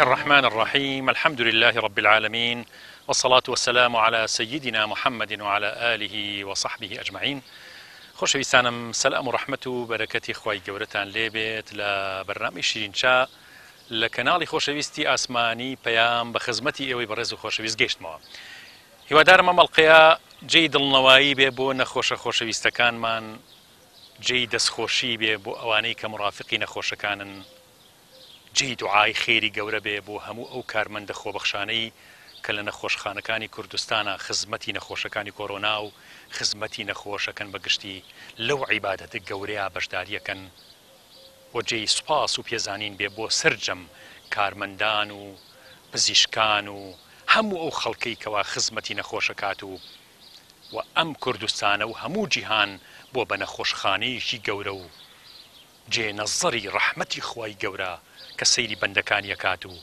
الرحمن الرحیم الحمد للە رب العالمین والصلاة والسلام علی سیدنا محمد وعلی آله وصحبه اجمعین خۆشەویستانم سەلام و ڕەحمەت و بەرەکەتی خوای گەورەتان لێ بێت لە بەرنامەی شیرین چا لە کەناڵی خۆشەویستی ئاسمانی پەیام بە خزمەتی ئێوەی بەڕێز و خۆشەویست گەیشتمەوە هیوادارم ئەم ئەڵقەیە جێی دڵنەوایی بێ بۆ نەخۆشە خۆشەویستەکانمان جێی دەستخۆشی بێ بۆ ئەوانەی کە مڕافقی نەخۆشەکانن جێی دوعای خێری گەورە بێ بۆ هەموو ئەو کارمەندە خۆبەخشانەی کە لە نەخۆشخانەکانی کوردستانا خزمەتی نەخۆشەکانی کۆرۆنا و خزمەتی نەخۆشەکەن بە گشتی لەو عیبادەتە گەورەیا بەشداریەکەن و جێی سوپاس و پێزانین بێ بۆ سەرجەم کارمەندان و پزیشکان و هەموو ئەو خەڵکەی کەوا خزمەتی نەخۆشەکات و و ئەم کوردستانە و هەموو جیهان بووە بە نەخۆشخانەیەکی گەورە و جێ نەزەری ڕەحمەتی خوای گەورە کە سەیری بەندەکانی ئەکات و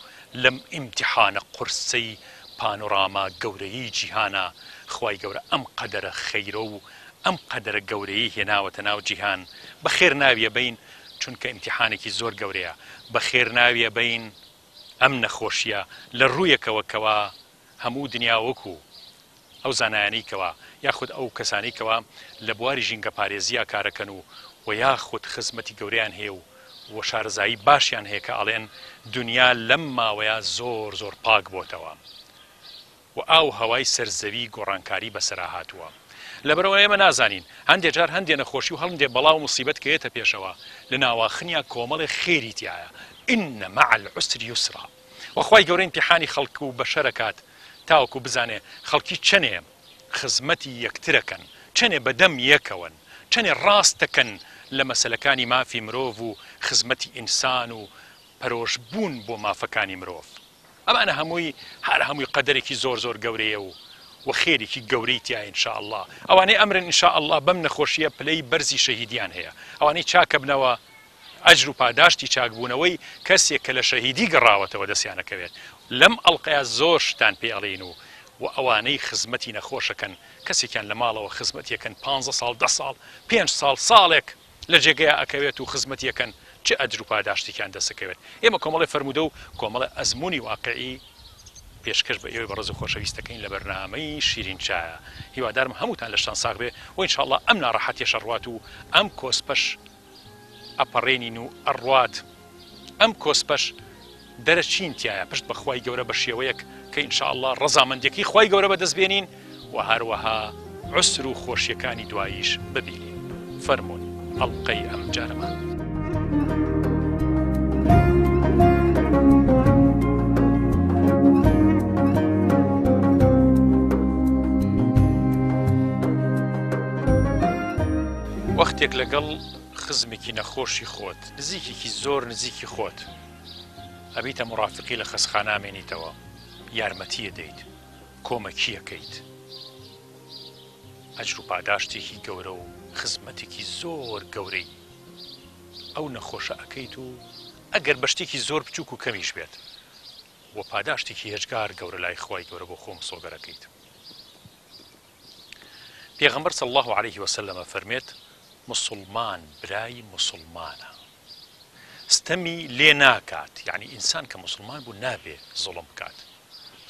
لەم ئیمتیحانە قورسەی پانۆراما گەورەیەی جیهانا خوای گەورە ئەم قەدەرە خەیرە و ئەم قەدەرە گەورەیەی هێناوەتە ناو جیهان بەخێر ناوی ئەبەین چونکە ئیمتیحانێکی زۆر گەورەیە بەخێر ناوی ئەبەین ئەم نەخۆشیە لە ڕوویەکەوە کەوا هەموو دنیا وەکو ئەو زانایانەی کەوا یاخود ئەو کەسانەی کەوا لە بواری ژینگەپارێزیا کارەکەن و وە یاخود خزمەتی گەورەیان هەیە و وە شارەزایی باشیان هەیە کە ئەڵێن دنیا لەم ماوەیە زۆر زۆر پاک بۆتەوە و ئاو هەوای سەر زەوی گۆڕانکاری بەسەرا هاتووە لەبەرئەوە ئێمە نازانین هەندێ جار هەندێ نەخۆشی و هەڵندێ بەڵا و موسیبەت کە یەتە پێشەوە لە ناواخنیا کۆمەڵێ خێری تیایە ان مع العسر یسرا. وە خوای گەورە ئیمتیحانی خەڵک و بەشەر ئەکات تاوەکو بزانێ خەڵکی چەنێ خزمەتی یەکترەکەن چەنێ بەدەم یەکەوەن چەنێ ڕاستەکەن لە مەسەلەکانی مافی مرۆڤ و خزمەتی ئینسان و پەرۆش بوون بۆ مافەکانی مرۆڤ ئەمانە هەمووی هەر هەمووی قەدەرێکی زۆر زۆر گەورەیە و وە خێرێکی گەورەی تیایە ان شاء اللە ئەوانەی ئەمرن ان شاء اللە بەم نەخۆشیە پلەی بەرزی شەهیدیان هەیە ئەوانەی چاکەبنەوە ئەجر و پاداشتی چاکبوونەوەی کەسێک کە لە شەهیدی گەڕاوەتەوە دەستیان ئەکەوێت لەم ئەڵقەیا زۆر شتان پێ ئەڵێین و وە ئەوانەی خزمەتی نەخۆشەکەن کەسێکیان لە ماڵەوە خزمەتی ئەکەن پانزە ساڵ دە ساڵ پێنج ساڵ ساڵێک لە جێگەیا ئەکەوێت و خزمەتی ئەکەن چ ئەجر و پاداشتێکیان دەست ئەکەوێت ئێمە کۆمەڵێ فەرموودە و کۆمەڵێ ئەزموونی واقعی پێشکەش بە ئێوەی بەڕێز و خۆشەویست دەکەین لە بەرنامەی شیرین چایە هیوادارم هەمووتان لەشتان ساغ بێ و ان شاء اللە ئەم ناڕەحەتیەش ئەڕوات و ئەم کۆسپەش ئەپەڕێنین و ئەڕوات ئەم کۆسپەش دەرەچین تیایا پشت بە خوای گەورە بە شێوەیەک کە ان شاء اللە ڕەزامەندیەکەی خوای گەورە بەدەست بێنین و هەروەها عوسر و خۆشیەکانی دواییش ببینین فەرموون ئەڵقەی ئەم جارەمان. وەختێک لەگەڵ خزمێکی نەخۆشی خۆت، نزیکێکی زۆر نزیکی خۆت، ئەبیتە مورافیقی لە خەسخانە ئەمێنیتەوە، یارمەتی ئەدەیت، کۆمەکی ئەکەیت، ئەجر و پاداشتێکی گەورە و خزمەتێکی زۆر گەورەی ئەو نەخۆشە ئەکەیت و ئەگەر بە شتێکی زۆر بچووک و کەمیش بێت و پاداشتێکی هێجگار گەورە لای خوای گەورە بۆ خۆ مسۆگەر ئەکەیت. پێغەمبەر صلی اللە علیه وسلم ئەفەرموێت، موسڵمان برای موسڵمانە ستەمی لێ ناکات، یەعنی ئینسان کە موسڵمان بوو نابێ زوڵم بکات،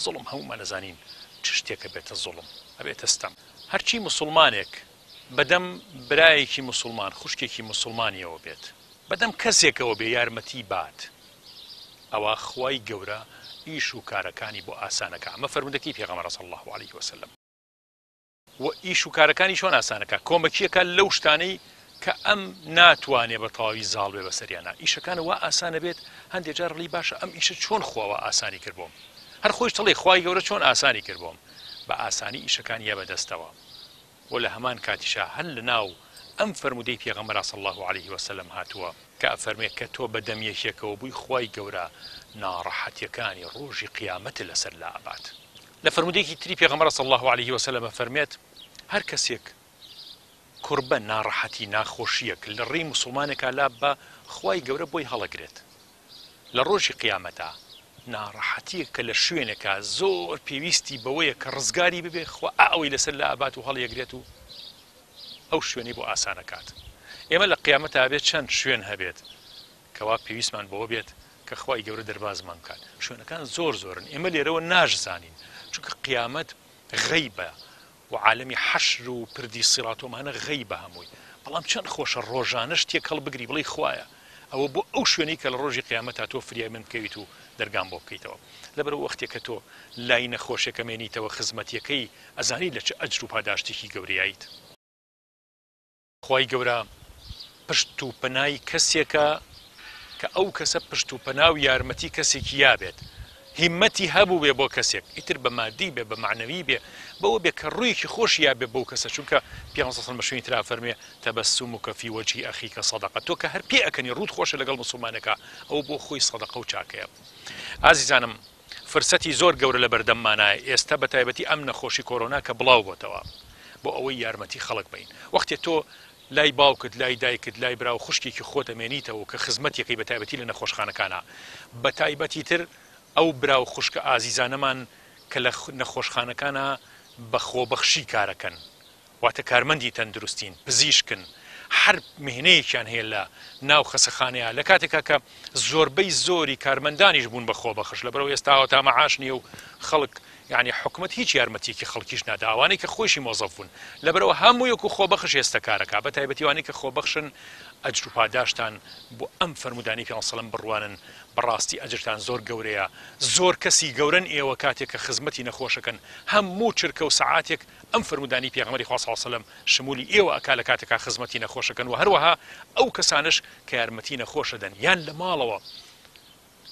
زوڵم هەموومان ئەزانین چ شتێک ئەبێتە زوڵم، ئەبێتە ستەم. هەرچی موسڵمانێک بەدەم برایەکی موسڵمان خوشکێکی موسڵمانیەوە بێت، بەدەم کەسێکەوە بێ یارمەتی بات، ئەوا خوای گەورە ئیش و کارەکانی بۆ ئاسان ئەکا، ئەمە فەرموودەکەی پێغەمبەرە صلی اللە علیه وسلم. وە ئیش و کارەکانی چۆن ئاسان ئەکا، کۆمەکی ئەکا لەو شتانەی کە ئەم ناتوانێ بە تەواوی زاڵ بێ بەسەریانا، ئیشەکان وا ئاسان ئەبێت، هەندێ جار ئەڵێی باشە ئەم ئیشە چۆن خوا وا ئاسانی کرد بۆم، هەر خۆیشت ئەڵێی خوای گەورە چۆن ئاسانی کرد بۆم، بە ئاسانی ئیشەکانی یا بەدەستەوە. وە لە هەمان کاتیشا هەر لە ناو ئەم فەرموودەی پێغەمبەرا صلی اللە علیه وسلم هاتووە کە ئەفەرمێ کە تۆ بە دەم یەکێکەوە بووی خوای گەورە ناڕەحەتیەکانی ڕۆژی قیامەتت لەسەر لائەبات. لە فەرموودەیەکی تری پێغەمبەر صلی اللە علیه وسلم ئەفەرمێت هەر کەسێک کوربە، ناڕەحەتی، ناخۆشیەک لە ڕێی موسڵمانێکا لاببا خوای گەورە بۆی هەڵەگرێت. لە ڕۆژی قیامەتا ناڕەحەتیەک کە لە شوێنێکا زۆر پێویستی بەوەیە کە ڕزگاری ببێ خوا ئا ئەوەی لەسەر لائەبات و هەڵیەگرێت و ئەو شوێنەی بۆ ئاسان ئەکات. ئێمە لە قیامەتا ئەبێت چەند شوێن هەبێت کەوا پێویستمان بەوە بێت کە خوای گەورە دەربازمان بکات شوێنەکان زۆر زۆرن ئێمە لێرەوە ناشزانین چونکە قیامەت غەیبە و عالەمی حەشر و پردی سیڕات و ئەمانە غەیبە هەمووی بەڵام چەند خۆشە ڕۆژانە شتێک هەڵبگری بڵێی خوایە ئەوە بۆ ئەو شوێنەی کە لە ڕۆژی قیامەتا تۆ فریای من بکەویت و دەرگام بۆ بکەیتەوە لەبەرئەوە وەختێ کە تۆ لای نەخۆشێک ئەمێنیتەوە خزمەتیەکەی ئەزانی لە چ ئەجر و پاداشتێکی گەورەیایت. خوای گەورە پشت و پەنای کەسێکە کە ئەو کەسە پشت و پەنا و یارمەتی کەسێکی یابێت هیمەتی هەبووبێ بۆ کەسێک ئیتر بە مادی بێ بە مەعنەوی بێ بەوە بێ کە ڕوویەکی خۆشی یابێ بەو کەسە چونکە پێغەمبەر صلی اللە بە شوێنی ترا فەرموێ تبسمک فی وجه اخیک صدقە تۆ کە هەر پێ ئەکەنی ڕووت خۆشە لەگەڵ موسڵمانێکا ئەوە بۆ خۆی سەدەقە و چاکەیە ئازیزانم فرسەتی زۆر گەورە لە بەردەممانایە ئێستا بە تایبەتی ئەم نەخۆشی کۆرۆنا کە بڵاو بۆتەوە بۆ ئەوەی یارمەتی خەڵک بەین وەختێ تۆ لای باوکت لای دایکت لای برا و خوشکێکی خۆت ئەمێنیتەوە کە خزمەتیەکەی بە تایبەتی لە نەخۆشخانەکانا بە تایبەتی تر ئەو برا و خوشکە ئازیزانەمان کە لە نەخۆشخانەکانا بە خۆبەخشی کارەکەن واتە کارمەندی تەندروستین، پزیشکن، هەر میهنەیەکیان هەیە لە ناو خەسەخانەیا، لە کاتێکا کە زۆربەی زۆری کارمەندانیش بوون بە خۆبەخش، لەبەرئەوە ئێستا ئەوەتا مەعاش نییە و خەڵک یانی حکومەت هیچ یارمەتیەکی خەڵکیش نادا ئەوانەی کە خۆیشی مۆزەف بوون، لەبەرئەوە هەمووی وەکو خۆبەخش ئێستا کارەکا، بە تایبەتی ئەوانەی کە خۆبەخشن ئەجر و پاداشتان بۆ ئەم فەرموودانەی پێغەمبەر سەلەم بڕوانن بەڕاستی ئەجرتان زۆر گەورەیە، زۆر کەسی گەورەن ئێوە کاتێک کە خزمەتی نەخۆشەکەن هەموو چرکە و سەعاتێک ئەم فەرموودانەی پێغەمبەری خوا صلی اللە علیە وسلم شمولی ئێوە ئەکا لە کاتێکا خزمەتی نەخۆش ئەکەن وە هەروەها ئەو کەسانەش کە یارمەتی نەخۆش ئەدەن یان لە ماڵەوە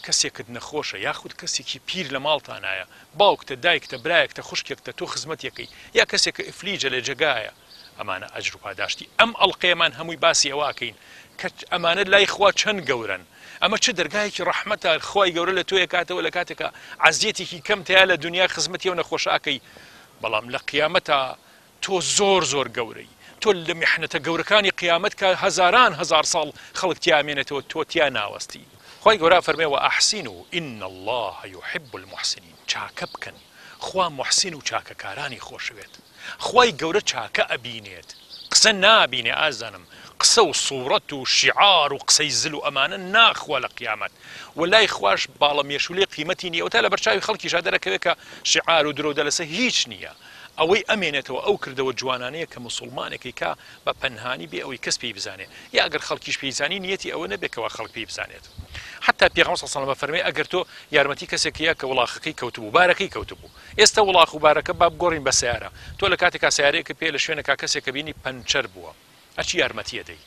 کەسێکت نەخۆشە یاخود کەسێکی پیر لە ماڵتانایە باوکتە دایکتە برایەکتە خوشکێکتە تۆ خزمەتیەکەی یا کەسێکە ئفلیجە لە جێگایە ئەمانە ئەجر و پاداشتی ئەم ئەڵقەیەمان هەمووی باسی ئەوە ئەکەین کە ئەمانە لای خوا چەند گەورەن ئەمە چ دەرگایەکی ڕەحمەتە خوای گەورە لە تۆ ئەکاتەوە لە کاتێکا عەزیەتێکی کەم تیا لە دنیا خزمەتی ئەو نەخۆشە ئەکەی بەڵام لە قیامەتا تۆ زۆر زۆر گەورەی تۆ لە میحنەتە گەورەکانی قیامەت کە هەزاران هەزار ساڵ خەڵک تیا ئەمێنێتەوە تۆ تیا ناوەستی خوای گەورە ئەفەرمێ وأحسنوا ان اللە یحب المحسنین چاکە بکەن خوا موحسین و چاکەکارانی خۆشەوێت خوای گەورە چاکە ئەبینێت قسە نابینێ ئازانم قسە و سوڕەت و شیعار و قسەی زل و ئەمانە ناخوا لە قیامەت وە لای خواش باڵە مێشولەی قیمەتی نیە ئەوەتا لەبەرچاوی خەڵکیشا دەرەکەوێ کە شیعار و درۆو دەلەسە هیچ نیە ئەوەی ئەمێنێتەوە ئەو کردەوە جوانانەیە کە موسوڵمانێک ئەیکا بە پەنهانی بێ ئەوەی کەس پێی بزانێ یا ئەگەر خەڵکیش پێی زانی نیەتی ئەوە نەبێ کەوا خەڵک پێی بزانێت حەتا پێغەمبەر صلی اللە علیە و سلم ئەفەرمێ ئەگەر تۆ یارمەتی کەسێک یا کە وڵاخەکەی کەوتبوو بارەکەی کەوتبوو ئێستا وڵاخ و بارەکە با بگۆڕین بە سەیارە تۆ لە کاتێکا سەیارەیەکت پێیە لە شوێنێکا کەسێکە بینی پەنچەر بووە ئەچی یارمەتی ئەدەی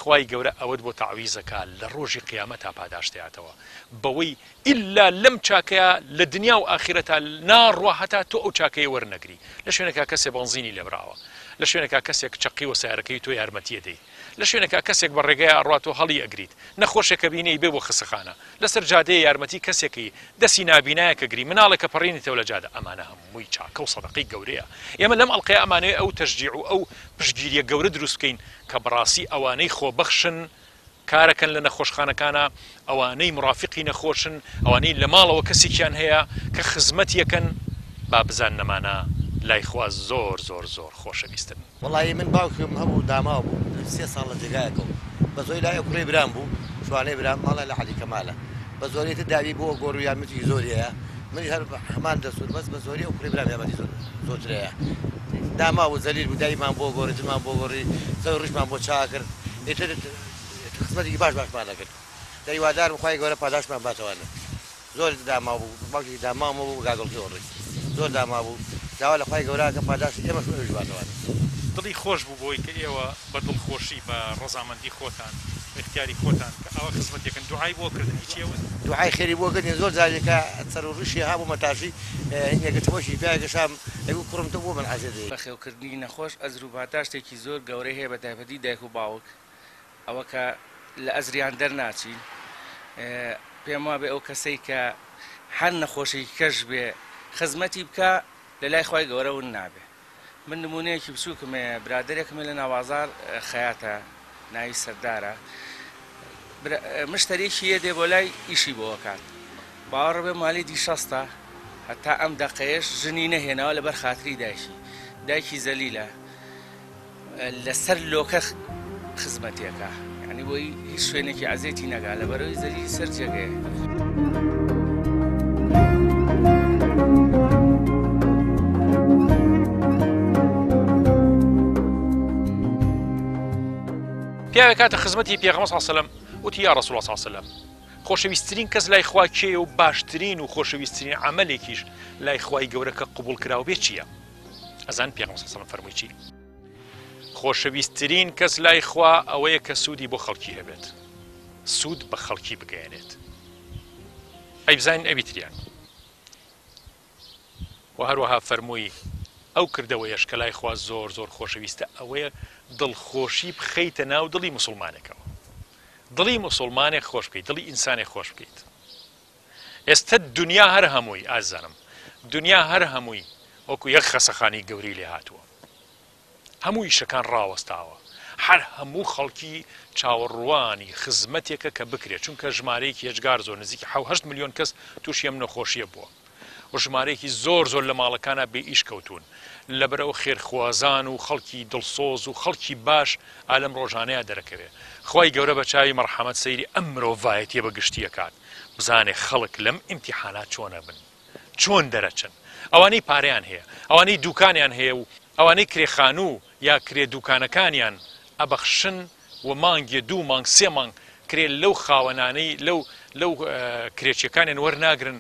خوای گەورە ئەوەت بۆ تەعویز ئەکا لە ڕۆژی قیامەتا پاداشت ئەیاتەوە بەوەی ئیلا لەم چاکەیە لە دنیا و ئاخیرەتا ناڕوا هەتا تۆ ئەو چاکەیە وەرنەگری لە شوێنێکا کەسێ بەنزینی لێبراوە لە شوێنێکا کەسێک چەقیوە سەیارەکەی تۆ یارمەتی ئەدەی لە شوێنێکا کەسێک بە ڕێگەیا ئەڕوا تۆ هەڵی ئەگریت نەخۆشێکە بینی ئەیبەی بۆ خەسەخانە لەسەر جادەیە یارمەتی کەسێکەی دەسی نابینایەک ئەگری مناڵێکە پەڕینیتەوە لە جادە ئەمانە هەمووی چاکە و سەدەقەی گەورەیە ئێمە لەم ئەڵقەیە ئەمانەوێ ئەو تەشجیع و ئەو پشتگیریە گەورە دروست بکەین کە بەڕاستی ئەوانەی خۆبەخشن کارەکەن لە نەخۆشخانەکانا ئەوانەی مرافقی نەخۆشن ئەوانەی لە ماڵەوە کەسێکیان هەیە کە خزمەتیەکەن با بزانن ئەمانە لای خوا زۆر زۆر زۆر خۆشەویستن. وەڵایی من باوکم هەبوو داماو بوو سێ ساڵ لە جێگایە کەوت بە زۆری لای ئەو کوڕەی برام بوو شوانەی برام ماڵیان لە عەلی کەمالە بە زۆری تر داوی بۆ گۆڕ و یارمەتیی زۆری هەیە منیش هەر هەمان دەستوور بەس بە زۆری ئەو کوڕەی برام یارمەتی زۆر زۆرتر هەیە داماو بوو زەلیل بوو دایکمان بۆ گۆڕی ترمان بۆ گۆڕی سەر ڕیشمان بۆ چاک کرد ئیتر خزمەتێکی باش باشمان دەکرد دە هیوادارم خوای گەورە پاداشتمان باتەوە زۆر داماو بوو باوکێکی داماوم هەبوو گاگڵکی ئۆڕی زۆر داماو بوو داوا لە خوای گەورە ئەکەم پاداشتی ئێمەش و ئەویش باتەوە. دڵی خۆش بوو بەوەی کە ئێوە بە دڵخۆشی بە ڕەزامەندی خۆتان بە ئیختیاری خۆتان کە ئاوا خزمەتێکن دوعای بۆ کردن هیچی ئەوت؟ دوعای خێری بۆ کردین زۆر جارێ کە سەر و ڕیشی هابوو مەتاشی هینێ گرتبۆشی پیا گەشام ئەیگوت کوڕم تۆ بۆ من عەزێت دەی. بەخێوکردنی نەخۆش ئەجر و پاداشتێکی زۆر گەورەی هەیە بەتایبەتی دایک و باوک ئەوە کە لە ئەزریان دەرناچین پێم وابێ ئەو کەسەی کە هەر نەخۆشێکی کەش بێ خزمەتی بکە لە لای خوای گەورە ون نابێ من نمونەیەکی بچووکم هەیە برادەرێکم هەیە لە ناوبازاڕ خەیاتە ناوی سەردارە مشتەرێکی یە دێ بۆ لای ئیشی بۆ ئەکات باوەڕ بێ مالیدی شەستە هەتا ئەم دەقەیەش ژنی نەهێناوە لەبەر خاتری دایکی دایکی زەلیلە لەسەر لۆکە خزمەتێکە. یانی بۆی هیچ شوێنێکی عەزێتی نەگا لەبەرەوەی زەلیلی سەر جێگەیە. پیاوێک هاتە خزمەتی پێغەمبەر صلی الله علیه و سلم وتی یا رسول الله صلی الله علیه و سلم خۆشەویستترین کەس لای خوا کێیە و باشترین و خۆشەویستترین عەمەلێکیش لای خوای گەورە کە قبوڵ کراو بێت چییە؟ ئەزان پێغەمبەر صلی الله علیه و سلم فەرمووی چی؟ خۆشەویستترین کەس لای خوا ئەوەیە کە سوودی بۆ خەڵکی هەبێت، سوود بە خەڵکی بگەیەنێت. ئەی بزانین ئەوی تریان. وە هەروەها فەرمووی، ئەو کردەوەیەش کە لای خوا زۆر زۆر خۆشەویستە ئەوەیە دڵخۆشی بخەیتە ناو دڵی موسوڵمانێکەوە. دڵی موسوڵمانێک خۆش بکەیت، دڵی ئینسانێک خۆش بکەیت. ئێستە دونیا هەر هەمووی، ئازیزانم، دونیا هەر هەمووی وەکو یەک خەسەخانەی گەورەی لێ هاتووە. هەموو ئیشەکان ڕاوەستاوە، هەر هەموو خەڵکی چاوەڕوانی خزمەتێکە کە بکرێت، چونکە ژمارەیەکی یەجگار زۆر نزیکی حەو هەشت ملیۆن کەس تووشی ئەم نەخۆشییە بووە و ژمارەیەکی زۆر زۆر لە ماڵەکانا بێ ئیش کەوتوون، لەبەرئەوە خێرخوازان و خەڵکی دڵسۆز و خەڵکی باش ئا لەم ڕۆژانەیا دەرەکەوێ. خوای گەورە بە چاوی مەڕحەمەت سەیری ئەم مرۆڤایەتیە بە گشتی ئەکات بزانێ خەڵک لەم ئیمتیحانە چۆن ئەبن. چۆن دەرەچن؟ ئەوانەی پارەیان هەیە، ئەوانەی دوکانیان هەیە و ئەوانەی کرێ خانوو یا کرێ دوکانەکانیان ئەبەخشن و مانگێ دوو مانگ سێ مانگ کرێ لەو خاوەنانەی لەو لەو کرێچیەکانیان وەرناگرن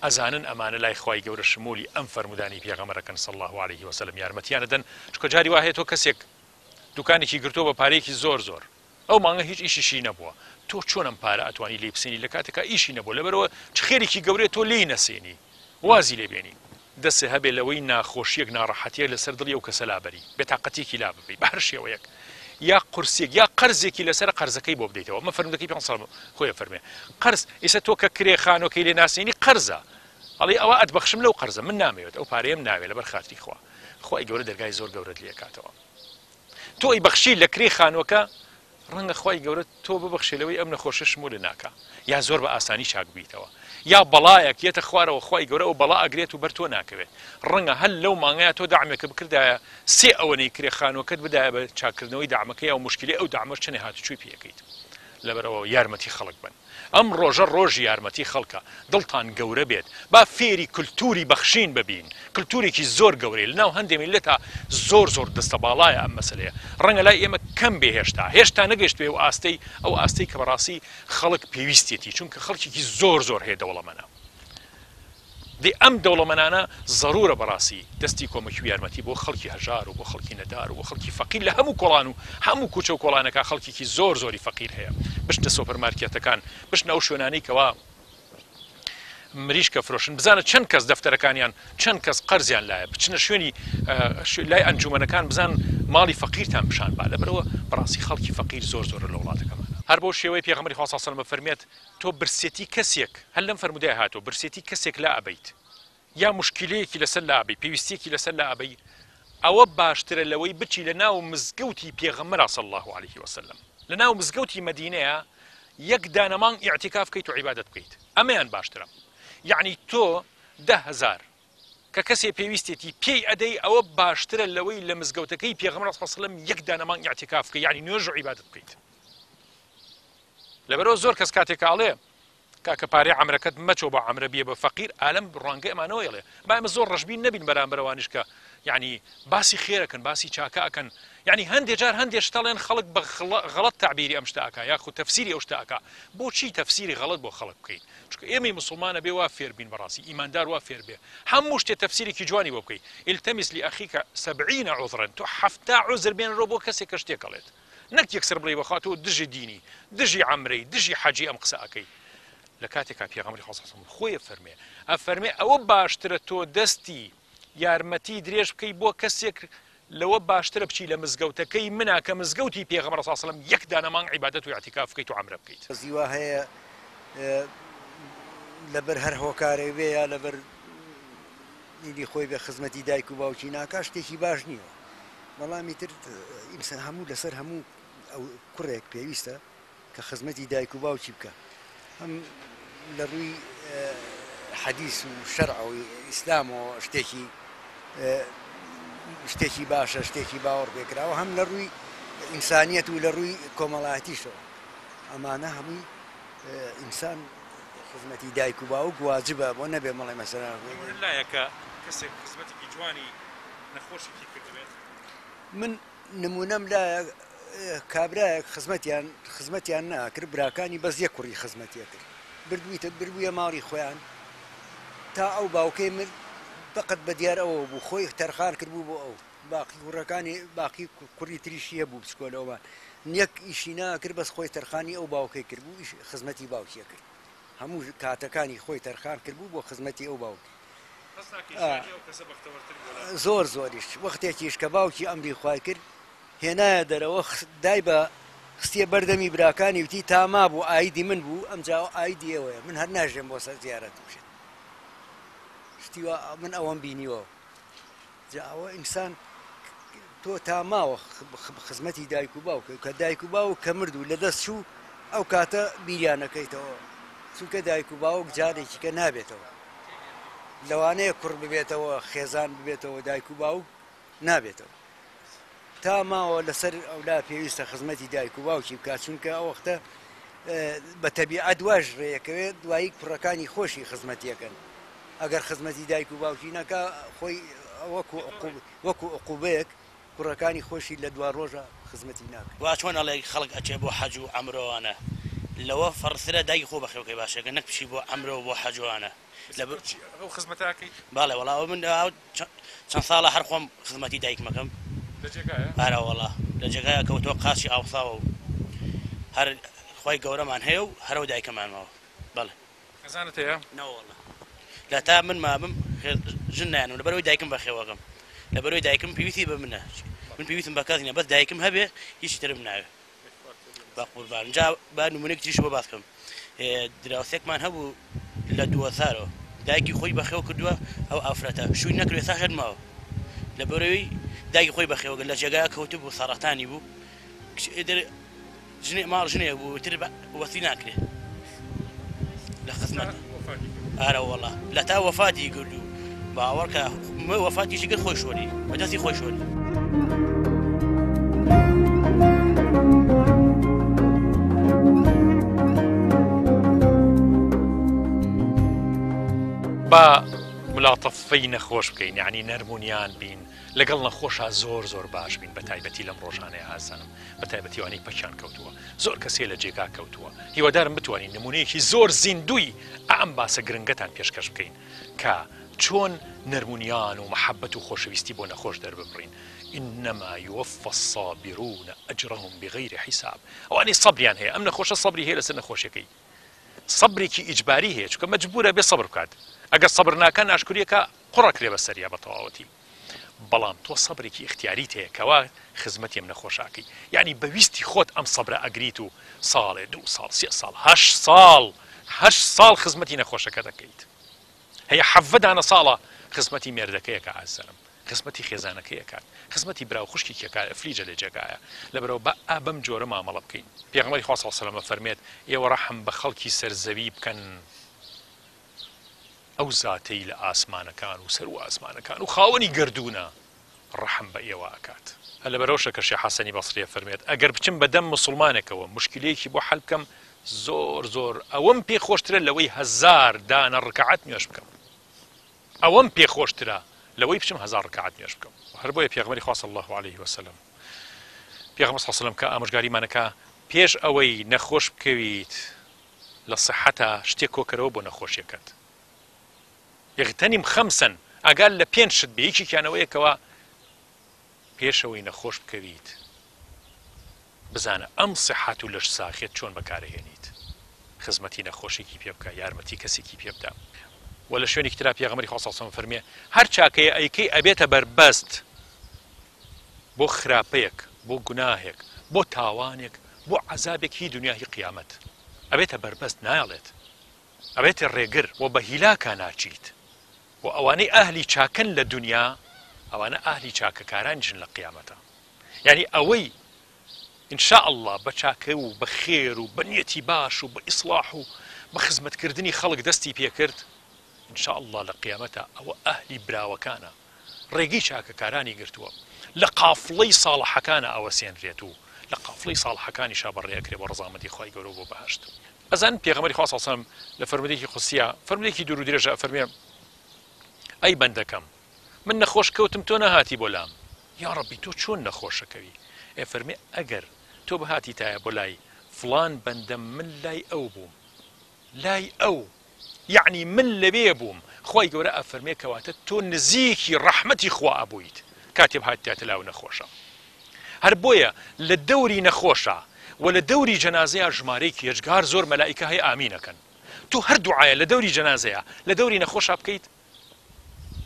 ئەزانن ئەمانە لای خوای گەورە شمولی ئەم فەرموودانەی پێغەمبەرەکەن صلی اللە علیه وسلم یارمەتیان ئەدەن چونکە جاری وا هەیە تۆ کەسێک دوکانێکی گرتووە بە پارەیەکی زۆر زۆر ئەو مانگە هیچ ئیشیشی نەبووە تۆ چۆن ئەم پارە ئەتوانی لێی بسێنی لە کاتێکا ئیشی نەبووە لەبەرئەوە چ خێرێکی گەورەیە تۆ لێی نەسێنی وازی لێ بێنی. دەستت هەبێ لەوەی ناخۆشیەک ناڕەحەتیەک لەسەر دڵی ئەو کەسە لابەری بێتاقەتیەکی لاببەی بە هەر شێوەیەک یا قورسیەک یا قەرزێکی لەسەرە قەرزەکەی بۆ بدەیتەوە ئەمە فەرموودەکەی پێغەمبەر صلی اللە خۆی ئەفەرموێ قەرز ئیسە تۆ کە کرێ خانوەکەی لێ ناسێنی قەرزە ئەڵێی ئەوە ئەتبەخشم لەو قەرزە من نامەوێت ئەو پارەیەم ناوێ لەبەر خاتری خوا خوای گەورە دەرگای زۆر گەورەت لێ ئەکاتەوە. تۆ ئەیبەخشی لە کرێی خانوەکە ڕەنگە خوای گەورە تۆ ببەخشێ لەوەی ئەم نەخۆشە شمولت ناکا یا زۆر بە ئاسانی چاک ببیتەوە یا بەڵایەک یەتە خوارەوە خوای گەورە ئەو بەڵا ئەگرێت و بەر تۆ ناکەوێت ڕەنگە هەر لەو مانگەیا تۆ دەعمێکە بکردایە سێ ئەوەنەی کرێ خانوەکەت بدایە بە چاککردنەوەی دەعمەکە یا موشکیلەی ئەو دەعمەش چەنێ هاتوچۆی پێ ئەکەیت لەبەرئەوە یارمەتی خەڵک بەن. ئەم ڕۆژە ڕۆژی یارمەتی خەڵکە، دڵتان گەورە بێت، با فێری کلتوری بەخشین ببین، کلتورێکی زۆر گەورەیە، لەناو هەندێ میللەتا زۆر زۆر دەستەباڵایە ئەم مەسەلەیە، ڕەنگە لای ئێمە کەم بێ هێشتا، هێشتا نەگەیشتبێ ئەو ئاستەی ئەو ئاستەی کە بەڕاستی خەڵک پێویستیەتی، چونکە خەڵکێکی زۆر زۆر هەیە دەوڵەمەنە. دەی ئەم دەوڵەمەنانە زەرورە بەڕاستی دەستی کۆمەکی و یارمەتی بۆ خەڵکی هەژار و بۆ خەڵکی نەدار و بۆ خەڵکی فەقیر لە هەموو کۆڵان و هەموو کوچە و کۆڵانەکا خەڵکێکی زۆر زۆری فەقیر هەیە بچنە سۆپەر مارکێتەکان بچنە ئەو شوێنانەی کەوا مریشکە فرۆشن بزانە چەند کەس دەفتەرەکانیان چەند کەس قەرزیان لایە بچنە شوێنی لای ئەنجومەنەکان بزان ماڵی فەقیرتان پیشان با لەبەرەوە بەڕاستی خەڵکی فەقیر زۆر زۆرە لە وڵاتەکەمان هەر بەو شێوەی پێغەمبەری خوا صلی اللە علیه و سلم فەرمێت تۆ برسێتی کەسێک، هەر لەم فەرموودەیا هاتووە، برسێتی کەسێک لا ئەبەیت، یا موشکیلەیەکی لەسەر لا ئەبەی، پێویستییەکی لەسەر لا ئەبەی، ئەوە باشترە لەوەی بچی لە ناو مزگەوتی پێغەمبەرا صلی اللە علیه وسلم، لە ناو مزگەوتی مەدینەیا یەک دانە مانگ ئیعتیکاف بکەیت و عیبادەت بکەیت، ئەمەیان باشترە. یەعنی تۆ 10,000 کە کەسێ پێویستێتی پێی ئەدەی ئەوە باشترە لەوەی لە مزگەوتەکەی پێغەمبەر صلی اللە علیه وسلم یەک دانە مانگ ئیعتیکاف بکەی، یەعنی نوێژ و عیبادەت بکەیت. لەبەرئەوە زۆر کەس کاتێک کە ئەڵێ کاکە پارەی عەمرەکەت مەچۆ بۆ عەمرە بیە بە فەقیر ئالەم ڕوانگەی ئەمانەوە ئەڵێ با ئێمە زۆر ڕەشبین نەبین بەرامبەر ئەوانیش کە یعنی باسی خێرەکەن باسی چاکە ئەکەن یعنی هەندێ جار هەندێ شتەڵێن خەڵک بە غەڵەت تەعبیری ئەم شتە ئەکا یاخود تەفسیری ئەو شتە ئەکا بۆچی تەفسیری غەڵەت بۆ خەڵک بکەیت چونکە ئێمەی موسڵمانە بێ وا فێر بین بەڕاستی ئیماندار وا فێر بێ هەموو شتێ تەفسیرێکی جوانی بۆ بکەی التمس لأخيك سبعين عذرا تۆ حەفتا عوزر بێنەرەوە بۆ کەسێک کە شتێک ئەڵێت نەک یەکسەر بڵێی بەخوا تۆ دژی دینی دژی عەمرەی دژی حەجی ئەم قسە ئەکەی لە کاتێکا پێغەمبەری خوا صلی اللە علیه و سلم خۆی ئەفەرمێ ئەفەرمێ ئەوە باشترە تۆ دەستی یارمەتی درێژ بکەی بۆ کەسێک لەوە باشترە بچی لە مزگەوتەکەی منا کە مزگەوتی پێغەمبەر صلی اللە علیه و سلم یەک دانە مانگ عیبادەت و ئیعتیکاف بکەیت و عەمرە بکەیت. کەسی وا هەیە لەبەر هەر هۆکارێک بێ یا لەبەر دیدی خۆی بێ خزمەتی دایک و باوکی ناکا شتێکی باش نییە بەڵام ئیتر ئینسان هەموو لەسەر هەموو ئەو کوڕێک پێویستە کە خزمەتی دایک و باوکی بکە هەم لە ڕووی حەدیس و شەرع و ئیسلامەوە شتێکی شتێکی باشە شتێکی باوەڕ پێکراوە هەم لە ڕووی ئینسانیەت و لە ڕووی کۆمەڵایەتیشەوە ئەمانە هەمووی ئینسان خزمەتی دایک و باوک واجبە بۆ نەبێ مەڵێ مەسەلەن. نمونەت لایە کە کەسێک خزمەتێکی جوانی نەخۆشێکی کردبێت؟ من نمونەم لایە کابرایەک خزمەتیان خزمەتیان ناکرد براکانی بەس یەک کوڕی خزمەتی ئەکرد بردبوویتە بربوویە ماڵی خۆیان تا ئەو باوکەی مرد بەقەت بە دیار ئەوەوە بوو خۆی تەرخان کردبوو بۆ ئەو باقی کوڕەکانی باقی کوڕی تریشی هەبوو بچکۆلەوەمان یەک ئیشی ناکرد بەس خۆی تەرخانی ئەو باوکەی کردبوو ئیش خزمەتی باوکی ئەکرد هەموو کاتەکانی خۆی تەرخان کردبوو بۆ خزمەتی ئەو باوکی. هەست ناکەی ژیانی ئەو کەسە بەختەوەرتر بووە لە. زۆر زۆریش وەختێکیش کە باوکی ئەمری خوای کرد هێنایە دەرەوە دای بە خستیە بەردەمی براکانی وتی تا مابوو ئایدی من بوو ئەمجا ئەو ئایدی ئێوەیە من هەر ناژێم بۆ سەر زیارەت و شت شتی وا من ئەوەم بینیوە جا ئەوە ئینسان تۆ تا ماوە خزمەتی دایک و باوکە کە دایک و باوک کە مرد و لەدەست چوو ئەو کاتە بیریانەکەیتەوە چونکە دایک و باوک جارێکی کە نابێتەوە لەوانەیە کوڕ ببێتەوە خێزان ببێتەوە دایک و باوک نابێتەوە تا ماوە لەسەر ئەولا پێویستە خزمەتی دایک و باوکی بکات چونکە ئەو وەختە بە تەبیعەت واش ڕێیەکەوێت دوایی کوڕەکانی خۆشی خزمەتیەکەن ئەگەر خزمەتی دایک و باوکی نەکا خۆی وەکو وەکو عقوبەیەک کوڕەکانی خۆشی لە دوا ڕۆژا خزمەتی ناکەن. وا چۆن ئەڵێ خەڵک ئەچێ بۆ حەج و عەمرۆوانە لەوە فەڕزترە دایکی خۆ بەخێوکەی باشە گەر نەک بچی بۆ عەمرۆ و بۆ حەجۆوانە لە تۆ چی ئەو خزمەتە ئەکەیت؟ بەڵێ وەڵا ئەوە من ئەو چەند ساڵە هەر خۆم خزمەتی دایکم ئەکەم. لە جێگایە؟ ئارە وەڵا لە جێگایە کەوتووە قاچی ئاوساوە و هەر خوای گەورەمان هەیە و هەر ئەو دایکەمان ماوە بەڵێ. خێزانت هەیە؟ نەوەڵا لە تا من مابم ژن نایەنم لەبەرئەوەی دایکم بەخێوەکەم لەبەرئەوەی دایکم پێویستی بە منە من پێویستم بە کەس نیە بەس دایکم هەبێ هیچی ترم ناوێ بە قوربان جا با نمونەیەکی تریش بۆ باس کەم دراوسێکمان هەبوو لە دووەزارەوە دایکی خۆی بەخێو کردووە ئەو ئافرەتە شووی نەکرد ئێستا هەر ماوە لەبەرئەوەی دایکی خۆی بەخێوە کرد لە جێگا کەوتبوو سەڕەتانی بوو ژنێ ماڵ ژنێ بوو تر وەسی ناکرێ لە خزمەت ئارە وەڵا لە تا وەفاتی کرد و باوەڕکە وەفاتیشی کرد خۆی شۆری بەدەستی خۆی شۆری. با ملاتەفەی نەخۆش بکەین یعنی نەرمونیان بین لەگەڵ نەخۆشا زۆر زۆر باش بین بە تایبەتی لەم ڕۆژانەی ئازانم بە تایبەتی ئەوانەی پەکیان کەوتووە زۆر کەس هەیە لە جێگا کەوتووە هیوادارم بتوانین نمونەیەکی زۆر زیندووی ئەم باسە گرنگەتان پێشکەش بکەین کە چۆن نەرمونیان و محەبەت و خۆشەویستی بۆ نەخۆش دەرببڕین انما یوفی الصابرون اجرهم بغیر حساب ئەوانەی سەبریان هەیە ئەم نەخۆشە سەبری هەیە لەسەر نەخۆشیەکەی سەبرێکی ئیجباری هەیە چونکە مەجبورە بێ سەبر بکات ئەگەر سەبر ناکا ناشکریەکە قوڕەکرێ بەسەریا بە تەواوەتی بەڵام تۆ سەبرێکی ئیختیاریت هەیە کەوا خزمەتی ئەم نەخۆشە ئەکەی یەعنی بە ویستی خۆت ئەم سەبرە ئەگریت و ساڵێ دوو ساڵ سێ ساڵ هەشت ساڵ هەشت ساڵ خزمەتی نەخۆشەکەت ئەکەیت هەیە حەڤە دانە ساڵە خزمەتی مێردەکەی ئەکا ئازیزانم خزمەتی خێزانەکەی ئەکات خزمەتی برا و خوشکێکی ئەکات ئەفلیجە لە جێگایە لەبەرئەوە با ئا بەم جۆرە مامەڵە بکەین پێغەمبەری خوا صلی اللە علیە وسلم ئەفەرمێت ئێوە ڕەحم بە خەڵکی سەر زەوی بکەن ئەو زاتەی لە ئاسمانەکان و سەروو ئاسمانەکان و خاوەنی گەردوونە ڕەحم بە ئێوە ئەکات. هەر لەبەرئەوەشە کە شێخ حەسەنی بەسری ئەفەرموێت، ئەگەر بچم بە دەم موسڵمانێکەوە موشکیلەیەکی بۆ حەل بکەم زۆر زۆر ئەوەم پێ خۆشترە لەوەی هەزار دانە ڕکەعەت نوێژ بکەم. ئەوەم پێ خۆشترە لەوەی بچم هەزار ڕکەعەت نوێژ بکەم. هەر بۆیە پێغەمبەری خوا صلی اللە علیه وسلم پێغەمبەر صلی اللە علیه وسلم کە ئامۆژگاریمان ئەکا پێش ئەوەی نەخۆش بکەویت لە سحەتا شتێک کۆکەرەوە بۆ نەخۆشیەکەت اغتنم خمسا ئاگات لە پێنج شت بێ یەکێکیان ئەوەیە کەوا پێشەوەی نەخۆش بکەویت بزانە ئەم سحەت و لەش ساخیەت چۆن بەکارەهێنیت خزمەتی نەخۆشێکی پێ بکە یارمەتی کەسێکی پێ بدە وە لە شوێنێکی ترا پێغەمبەری خوا صلی اللە علیه و سلم فەرمووی هەر چاکەیە ئەیکەی ئەبێتە بەربەست بۆ خراپەیەک، بۆ گوناهێک، بۆ تاوانێک، بۆ عەزابێک هی دونیا هی قیامەت. ئەبێتە بەربەست نایەڵێت. ئەبێتە ڕێگر و بە هیلاکا ناچیت. وە ئەوانەی ئەهلی چاکەن لە دونیا ئەوانە ئەهلی چاکەکارانیشن لە قیامەتا. یانی ئەوەی ان شاء اللە بە چاکە و بە خێر و بە نیەتی باش و بە ئیسڵاح و بە خزمەتکردنی خەڵک دەستی پێکرد ان شاء اللە لە قیامەتا ئەوە ئەهلی براوەکانە. ڕێگەی چاکەکارانی گرتووە، لە قافڵەی ساڵحەکانا ئەوەسێنرێت و لە قافڵەی ساڵحەکانیشا بەڕێ ئەکرێ بۆ ڕەزامەندی خوای گەورە و بۆ بەهەشت. ئەزانن پێغەمبەری خوا صلی اللە علیە وسلم لە فەرموودەیەکی قودسیا، فەرموودەیەکی دوور و درێژە ئەفەرموێ، ئەی بەندەکەم من نەخۆش کەوتم تۆ نەهاتی بۆ لام، یاڕەبی تۆ چۆن نەخۆش ئەکەوی؟ ئەفەرموێ ئەگەر تۆ بهاتیتایە بۆ لای فڵان بەندەم من لای ئەو بووم، لای ئەو یەعنی من لەوێ بووم، خوای گەورە ئەفەرموێ کەواتە تۆ نزیکی ڕەحمەتی خوا ئەبوویت کاتێ بهاتیتایەتە لای ئەو نەخۆشە. هەر بۆیە لە دەوری نەخۆشا و لە دەوری جەنازەیا ژمارەیەکی یەجگار زۆر مەلائیکە هەیە ئامین ئەکەن. تۆ هەر دوعایە لە دەوری جەنازەیا لە دەوری نەخۆشا بکەیت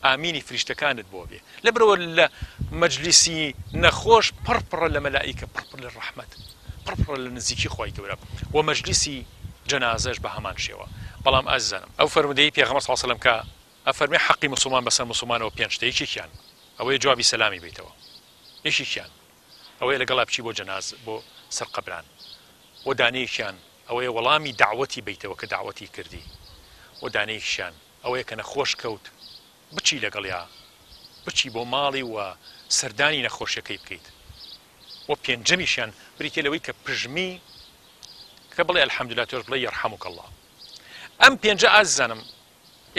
ئامینی فریشتەکانت بۆ بێ. لەبەرئەوە لە مەجلیسی نەخۆش پڕ پڕە لە مەلائیکە پڕ پڕ لە ڕەحمەت پڕ پڕە لە نزیکی خوای گەورە و مەجلیسی جەنازەش بە هەمان شێوە. بەڵام ئازیزانم ئەو فەرموودەی پێغەمبەر صلی اللە علیە وسلم کە ئەفەرمێ حەقی موسڵمان بەسەر موسڵمانەوە پێنج شتە یەکێکیان ئەوەیە جوابی سەلامی بەیتەوە یەکێکیان ئەوەیە لەگەڵا بچی بۆ جەناز بۆ سەر قەبران و دانەیەکیان ئەوەیە وەڵامی دەعوەتی بەیتەوە کە دەعوەتی کردی و دانەیەکیشیان ئەوەیە کە نەخۆش کەوت بچی لەگەڵیا بچی بۆ ماڵی و سەردانی نەخۆشیەکەی بکەیت و پێنجەمیشیان بریتیە لەوەی کە پژمی کە بڵێ الحمدللە تۆش بڵێ یرحمک اللە ئەم پێنجە ئازیزانم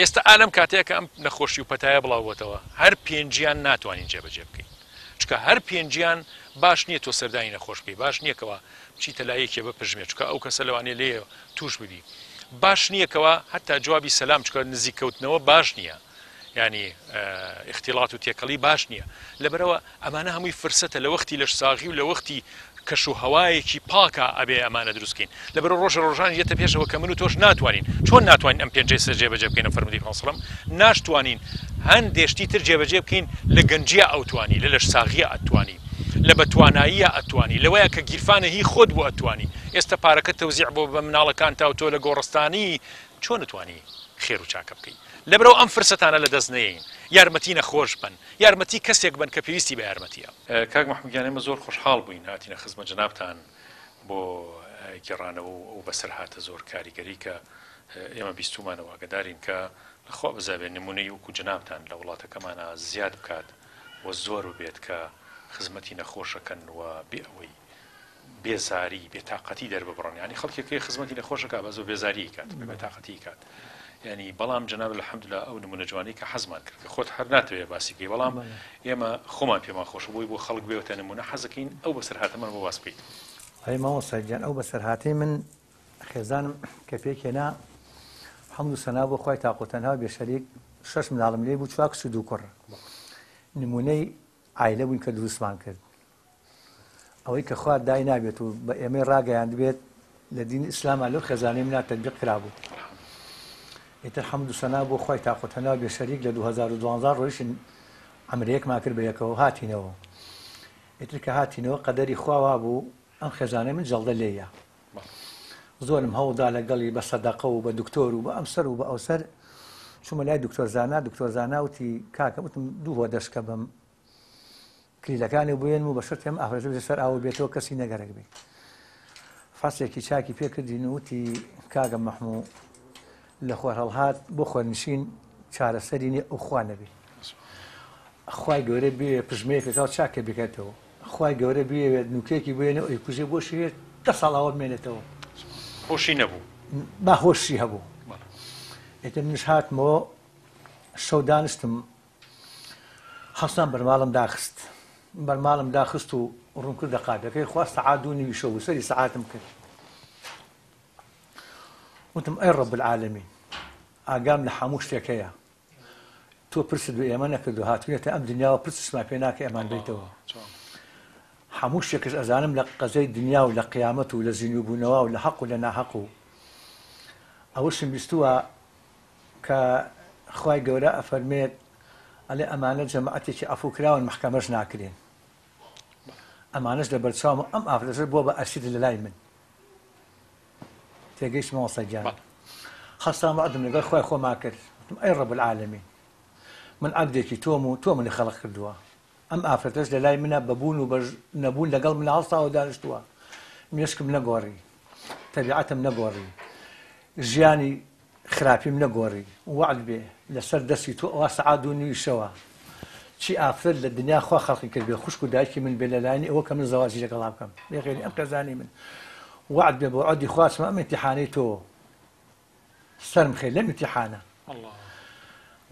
ئێستا ئا لەم کاتەیە کە ئەم نەخۆشی و پەتایە بڵاوبۆتەوە هەر پێنجیان ناتوانین جێبەجێ بکەین چونکە هەر پێنجیان باش نییە تۆ سەردانی نەخۆش بکەی باش نییە کەوا بچیتە لای یەکێ بپژمێ چونکە ئەو کەسە لەوانەیە لێ توش ببی باش نییە کەوا هەتا جوابی سەلام چونکە نزیک کەوتنەوە باش نییە ینی اختلاط و تێکەڵی باش نییە لەبەرەوە ئەمانە هەمووی فرسەتە لە وەختی لەشساغی و لە وەختی کەش و هەوایەکی پاکا ئەبێ ئەمانە دروست کەین لەبەرئەوە ڕۆژە ڕۆژانیش یەتە پێشەوە کە من و تۆش ناتوانین چۆن ناتوانین ئەم پێنجەی سەر جێبەجێ بکەین ئەم فەرموودەی پێغەمبەر سەڵەم ناشتوانین هەندێ شتی تر جێبەجێ بکەین لە گەنجیا ئەوتوانی لە لەشساغیا ئەتوانی لە بەتواناییا ئەتوانی لەوەیە کە گیرفانە هی خۆت بوو ئەتوانی ئێستا پارەکە تەوزیع بۆ بە مناڵەکانتا و تۆ لە گۆڕستانی چۆن ئەتوانی خێر و چاکە بکەی لەبەرئەوە ئەم فرسەتانە لەدەست نەیەین یارمەتی نەخۆش بەن یارمەتی کەسێک بەن کە پێویستی بە یارمەتیە. کاک مەحمود گیان ئێمە زۆر خۆشحاڵ بووین هاتینە خزمەت جەنابتان بۆ گێڕانەوە و ئەو بەسەرهاتە زۆر کاریگەرەی کە ئێمە بیستوومانە و ئاگەدارین کە لە خوا بەزابێ نموونەی وەکوو جەنابتان لە وڵاتەکەمانا زیاد بکات و زۆر ببێت کە خزمەتی نەخۆشەکەن و بێ ئەوەی بێزاری، بێتاقەتی دەرببڕن یانی خەڵکێک هەیە خزمەتی نەخۆش ئەکا بەس بە بێزاری ئەیکات بە بێتاقەتی ئەیکات یانی بەڵام جەنابت الحمدللە ئەو نمونە جوانەی کە حەزمان کرد کە خۆت هەر ناتەوێ باسی بکەی بەڵام ئێمە خۆمان پێمان خۆشە بۆی بۆ خەڵک بێتە نمونە حەزەکەین ئەو بەسەرهاتەمان بۆ باس بکەیت. ئەی مامۆستا گیان ئەو بەسەرهاتەی من خێزانم کە پێکهێنا حەمد و سەنا بۆ خوای تاق و تەنها و بێ شەریک شەش مناڵم لێ بوو چوار کچ و دوو کوڕ نمونەی عایلە بووین کە دروستمان کرد ئەوەی کە خوا داینابێت و بە ئێمەی ڕاگەیاندبێت لە دینی ئیسلاما لەو خێزانەی منا تەتبیق کرابوو. ئیتر حەمد و سەنا بۆ خوای تاق و تەنها و بێ شەریک لە 2012 ڕۆیشتین عەمرەیەکمان کرد بە یەکەوە هاتینەوە. ئیتر کە هاتینەوە قەدەری خوا وابوو ئەم خێزانەی من جەڵدە لێیە. زۆرم هەوڵدا لەگەڵی بە سەدەقە و بە دکتۆر و بە ئەمسەر و بە ئەوسەر چوومە لای دکتۆر زانا دکتۆر زانا وتی کاکە وتم دوو هۆدەشکە بم کلیلەکانی بێنم و بە شەرتێ ئەم ئافرەتە بچێتە سەر ئاو و بێتەوە کەسی نەگەرەک بێ. فەسێکی چاکی پێ کردین و وتی کاکە مەحموو لە خۆرهەڵهات بۆ خۆرنشین چارەسەری نییە ئەو خوا نەبێ. خوای گەورە بێ پژمەیەکە کاو چاکە بکاتەوە. خوای گەورە بێوێت نوکێکی بێنێ ئەی کوژێ بۆ شێت دە ساڵ ئاوە بمێنێتەوە. هۆشی نەبوو. با هۆشی هەبوو. ئیتر منیش هاتمەوە شەو دانیشتم هەستام بەرماڵم داخست بەرماڵم داخست و ڕووم کردە قاپەکەی خوا سەعات دوو نیوی شەو بوو سەری سەعاتم کرد وتم ئەی ڕەب العالمین ئاگام لە هەموو شتێک هەیە تۆ پرست بە ئێمە نەکردو هاتوینەتە ئەم دنیاوە پرسشمان پێ ناکە ئەمان بیتەوە هەموو شتێکش ئەزانم لە قەزەی دنیا و لە قیامەت و لە زیندووبوونەوە و لە حەق و لە ناحەق و ئەوەشم بیستووە کە خوای گەورە ئەفەرموێت ئەڵێ ئەمانە جەماعەتێکی عەفو کراون مەحکەمەش ناکرێن ئەمانەش لەبەرچاوم و ئەم ئافرەتەش بووە بە ئەسیر لەلای من تێگەیشت مامۆستا گیان هەستام وەعدم لەگەڵ خوای خۆما کرد وتم ئەی ڕەب العالمین من عەبدێکی تۆم و تۆ منی خەڵق کردووە ئەم ئافرەتەش لەلای منە بە بوون و بە نەبوون لەگەڵ منە هەڵساوە دانیشتووە مێشکم نەگۆڕی تەبیعەتم نەگۆڕی ژیانی خراپیم نەگۆڕی وەعد بێ لەسەر دەستی تۆ ئەوا سەعات دوو نیوی شەوە. چی ئافرەت لە دنیا خوا خەڵقی کردبێ خوشک و دایکی من بێ لەلایەنی ئەوە کە من زەواجی لەگەڵا بکەم بێ غێری ئەم خێزانی من وەعد بێ بۆ عەدی خوا چمە ئەم ئیمتیحانەی تۆ سەرم خێ لەم ئیمتیحانە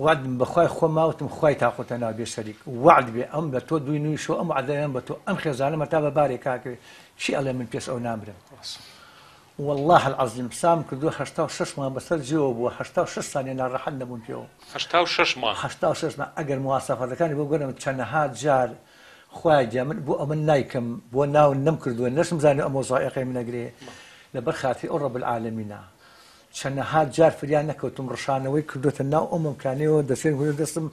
وەعدم بەخوای خۆم ماوتم خوای تاقوتە ناو بێ شەریک وەعد بێ ئەم بە تۆ دوی نوی شۆ ئەم وەعدەیان بە تۆ ئەم خێزانەمە تا بە بارێ کاکەوێ چی ئەڵێ من پێش ئەو نامرم واللە العظیم سام کردووە 86 مانگ بەسەر جێوە بووە 86 سانیە ناڕەحەت نەبووم پێوە. 86 مانگ. 86 مانگ ئەگەر مواسەفاتەکانی بۆ بگەرم چەنەها جار خوایە گیان من بۆ ئەمە نایکەم بۆ ناو نەم کردووە نەشم زانی ئەم وەزائیقەی من ئەگرێ لەبەر خاتری ئەو رب العالمینە چەنەها جار فریا نەکەوتم ڕشانەوەی کردوتە ناو ئەو مەمکانەیەوە دەسێن کردو دەستم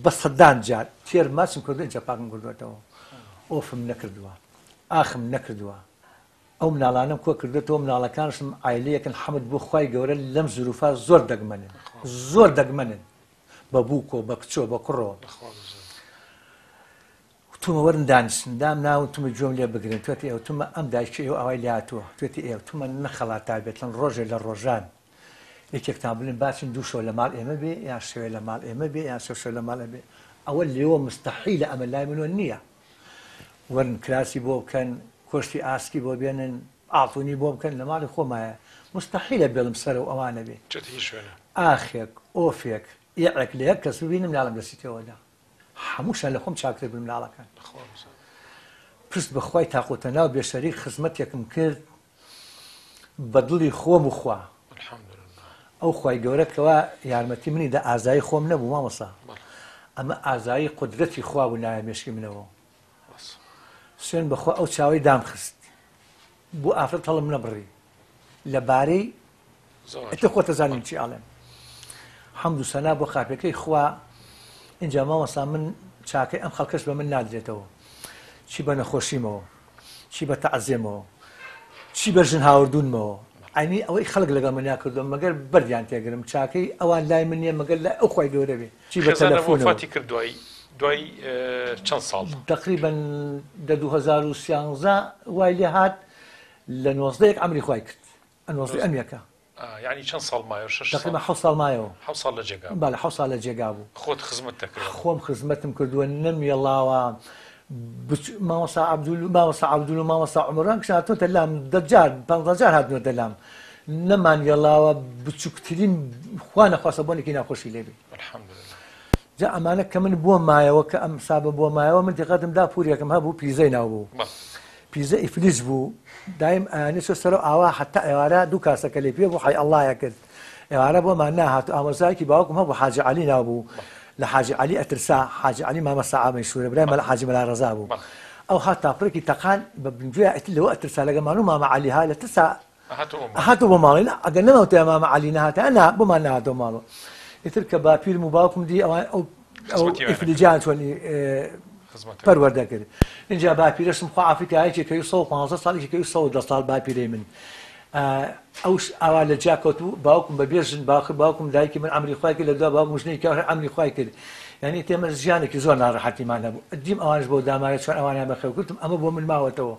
بە سەدان جار تێر ماچم کردو ئینجا پاکم کردوەتەوە ئۆفم نەکردووە ئاخم نەکردووە ئەو مناڵانەم کۆ کردۆتەوە مناڵەکانشم عایلەیەکن حەمد بۆ خوای گەورە لەم زروفا زۆر دەگمەنن زۆر دەگمەنن بە بووکۆ بە کچۆ بە کوڕۆ وتومە وەرن دانیشن دام ناون وتومە گوێم لێ بگرن توێتی ئێوە تومە ئەم دایکی ئێوە ئاوای لێهاتووە توێتی ئێوە تومە نەخەڵاتابێتن ڕۆژێ لە ڕۆژان یەکێکتان بڵێن باچین دوو شەو لە ماڵ ئێمە بێ یان شەوێ لە ماڵ ئێمە بێ یان سێ شەو لە ماڵ ئێمە بێ ئەوە لێوە مستەحیلە ئەمە لای منەوە نییە وەرن کراسی بۆ بکەن کۆشتی ئاسکی بۆ بێنن ئاڵتونی بۆ بکەن لە ماڵی خۆمایە مستەحیلە بێڵم سەرەو ئەوانە بێ چێتە هیچ شوێنێ. ئاخێک ئۆفێک ئیعێک لە یەک کەس ببینم مناڵم دەستی تێوەدا هەمووشیان لە خۆم چاکتر بن مناڵەکان. بەخوا بزانم. پشت بە خوای تاقوتەناو بێ شەریک خزمەتێکم کرد بە دڵی خۆم و خوا. الحمدللە. ئەو خوای گەورە کەوا یارمەتی منی دا ئازایی خۆم نەبوو مامۆستا ئەمە ئازایی قودرەتی خوا بوو نایە مێشکی منەوە سوێن بەخوا ئەو چاوەی دامخست بۆ ئافرەت هەڵم نەبڕی لە بارەی ئەتە خۆتە زانیم چی ئاڵێم حەمد و سەنا بۆ قاپەکەی خوا اینجا مامۆستا من چاکەی ئەم خەڵکەش بە من نادرێتەوە چی بە نەخۆشیمەوە چی بە تەعزێمەوە چی بە ژن هاوردونمەوە عەینی ئەوەی خەڵک لەگەڵ منیا کردووە مەگەر بەردیان تێگرم چاکەی ئەوان لای من نییە مەگەر لای ئەو خوای گەورە بێ چی بە خێزانە تەلەفونەوە. وەفاتی کرد دوای دوای چەند ساڵ؟ تەقریبەن دە 2013 وای لێ هات لە 19 یەک عەمری خوای کرد 19 ئەم یەکە. یانی چەند ساڵ مایەوە؟ شەش ساڵ؟ تەقریبەن حەوت ساڵ مایەوە. حەوت ساڵ لە جێگا بوو؟ بەڵێ حەوت ساڵ لە جێگا بوو. خۆت خزمەتت دەکرد؟ خۆم خزمەتم کردووە نەمیەڵاوە بچ مامۆستا عەبدول مامۆستا عەبدول و مامۆستا عومەران کچ هاتوونەتە لام دە جار پانزە جار هاتوونەتە لام نەمانیەڵاوە بچووکترین خوا نەخواستە بۆنێکی ناخۆشی لێ بێ. الحمدللە. جا ئەمانە کە من بۆم مایەوە کە ئەم حسابە بۆ مایەوە من دیقەتم دا پوورێکم هەبوو پیزەی ناو بوو. بەڵێ. پیزە ئیفلیج بوو دایم ئەیانی چۆ سەرەو ئاوا حەتا ئێوارە دوو کاسە کەلێ پێ بوو حەی ئەڵڵایە کرد ئێوارە بۆمان ناهات و ئامۆزایەکی باوکم هەبوو حاجی عەلی ناو بوو لە حاجی عەلی ئەترسا حاجی عەلی مامە سەعا مەیسوورە برای مەلا حاجی مەلا ڕەزا بوو ئەو هات تاپڕێکی تەقان بە بنگوێ ئیتر لەوە ئەترسا لەگەڵمان و مامە عەلی ها لە ترسا ئەهاتەوە بۆ ماڵێ نا ئەگەر نەمەوتایە مامە عەلی نەهاتایە نا بۆمان نەهاتەوە ماڵەوە ئیتر کە باپیرم و باوکم دی ئەوان ئەو ئەو ئیفلیجیان چۆن پەروەردە کرد اینجا باپیرەشم خوا عافی کە یەکێک کەوی 115 ساڵ یەکێک کەوی 110 ساڵ باپیرەی من ئەوش ئاوا لە جیا کەوت و باوکم بە بێژن باخر باوکم دایکی من عەمری خوای کرد لە دوا باوکم ژنێکی کە عەمری خوای کرد یعنی تێمە ژیانێکی زۆر ناڕەحەتیمان هەبوو دیم ئەوانش بۆ داماوێت چۆن ئەوانیان بەخێو کردم ئەمە بۆ من ماوەتەوە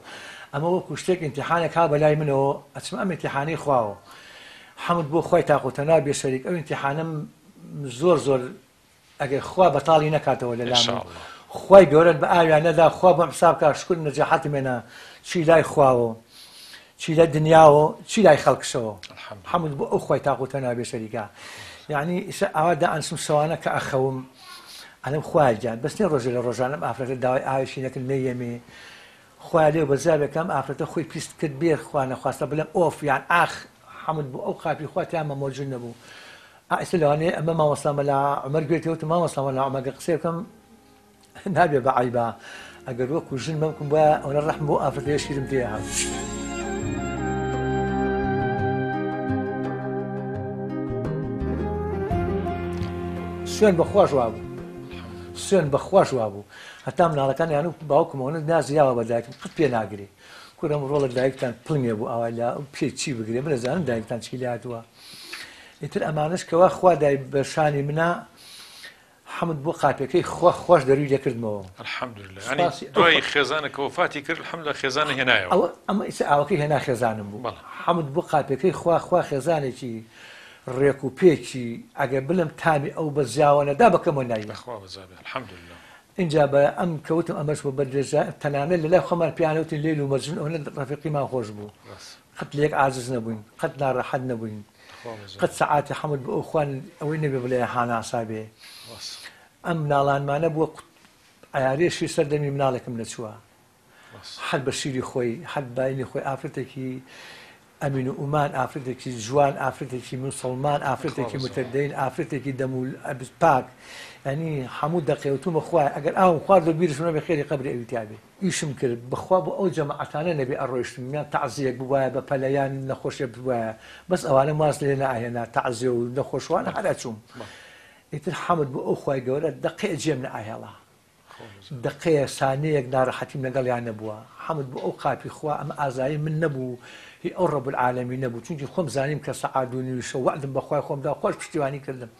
ئەمە وەکو شتێک ئیمتیحانێک ها بەلای منەوە ئەچمە ئەم ئیمتیحانەی خواوە حەمد بۆ خوای تاق و تەنا بێ شەریک ئەو ئیمتیحانەم زۆر زۆر ئەگەر خوا بەتاڵی نەکاتەوە لە لام خوای گەورەت بە ئاویان نەدا خوا بۆم حساب کا شکر نەجاحەتم هێنا چی لای خواوە چی لە دنیاوە چی لای خەڵکشەوە حەمد بۆ ئەو خوای تاق و تەنا بێ شەریکە یعنی ئیسە ئاوا دائەنسم شەوانە کە ئەخەوم ئەلم خوایە گیان بەس نیە ڕۆژێ لە ڕۆژانم ئافرەتە داوای ئاوێکی نەکرد نەیەمێ خوایە لێو بەزیابێ کە ئەم ئافرەتە خۆی پیست کرد بێ خوا نەخواستە بڵێم ئۆف یان ئاخ حەمد بۆ ئەو قاپی خوا تیامە مۆجود نەبوو ئا ئێستا لەوانەیە ئەمە مامۆستا مەلا عومەر گوێی تێوتم مامۆستا مەلا عومەر گەر قسەی بکەم نابێ بە عەیبە ئەگەر وەکو ژن مەمکم بوایە ئەوەنە ڕەحم بۆ ئافرەتەیە شیرم تێ هات. سوێن بەخواش وابوو سوێن بەخواش وابوو هەتا مناڵەکان یان و باوکم ئەوەنە نازی یاوە بە دایکم قەت پێ ناگرێ کورم ڕۆڵە دایکتان پڵنگێ بوو ئاوا لە پێ چی بگرێ من ئەزانم دایکتان چی لێ هاتووە ئیتر ئەمانەش کەوا خوا دای بە شانی منا حەمد بۆ قاپەکەی خوا خواش دەروی لێکردمەوە الحمدلله یعنی دوای خێزانەکە وەفاتی کرد الحمدلله خێزانە هێنایەوە ئەوە ئەمە ئیستا ئاوەکەی هێنا خێزانم بوو حەمد بۆ قاپەکەی خوا خوا خێزانێکی ڕێک و پێکی ئەگەر بلم تامی ئەو بەزیاوە نەدا بەکەمەوە نایە بەخوا بەزابێ الحمدلله. ئینجا بە ئەم کەوتم ئەمەش بۆ بەدرێژە تەنانەت لەلای خۆمان پێیانەوتین لەیل و مەجنون ئەوەنە ڕەفیقیمان خۆش بوو قەت لە یەک عاجز نەبووین قەت ناڕەحەت نەبووین قەت سەعاتی حەمد بۆ ئەو خوان ئەوەی نەبێ بڵێ حاناسا بێ ئەم مناڵانمانە بووە عیارێشی سەردەمی مناڵێکم نەچووە هەر بە شیری خۆی هەر باینی خۆی ئافرەتێکی ئەمین و ئومان ئافرەتێکی جوان ئافرەتێکی موسڵمان ئافرەتێکی متدەین ئافرەتێکی دەم و پاک یعنی هەموو دەقێ وتومە خوایە ئەگەر ئاوم خوارد و بیرشم نەبێ خێری قەبری ئەوی تیا بێ ئیشم کرد بەخوا بۆ ئەو جەماعەتانە نەبێ ئەڕۆیشتم یان تەعزیەک ببوایە بە پەلە یان نەخۆشیەک ببوایە بەس ئەوانەم واز لێ نەئەهێنا تەعزیە و نەخۆشوانە هەر ئەچووم ئیتر حەمد بۆ ئەو خوای گەورە دەقێ جێم نەئەهێڵا دەقەیە سانیەیەک ناڕەحەتیم لەگەڵیا نەبووە حەمد بۆ ئەو قاپی خوا ئەمە ئازایی من نەبوو هی ئەو ڕەب العالمین نەبوو چونکی خۆم زانیم کە سەعات دوو نیوی شەو وەعدم بە خوای خۆم دا خواش پشتیوانی کردم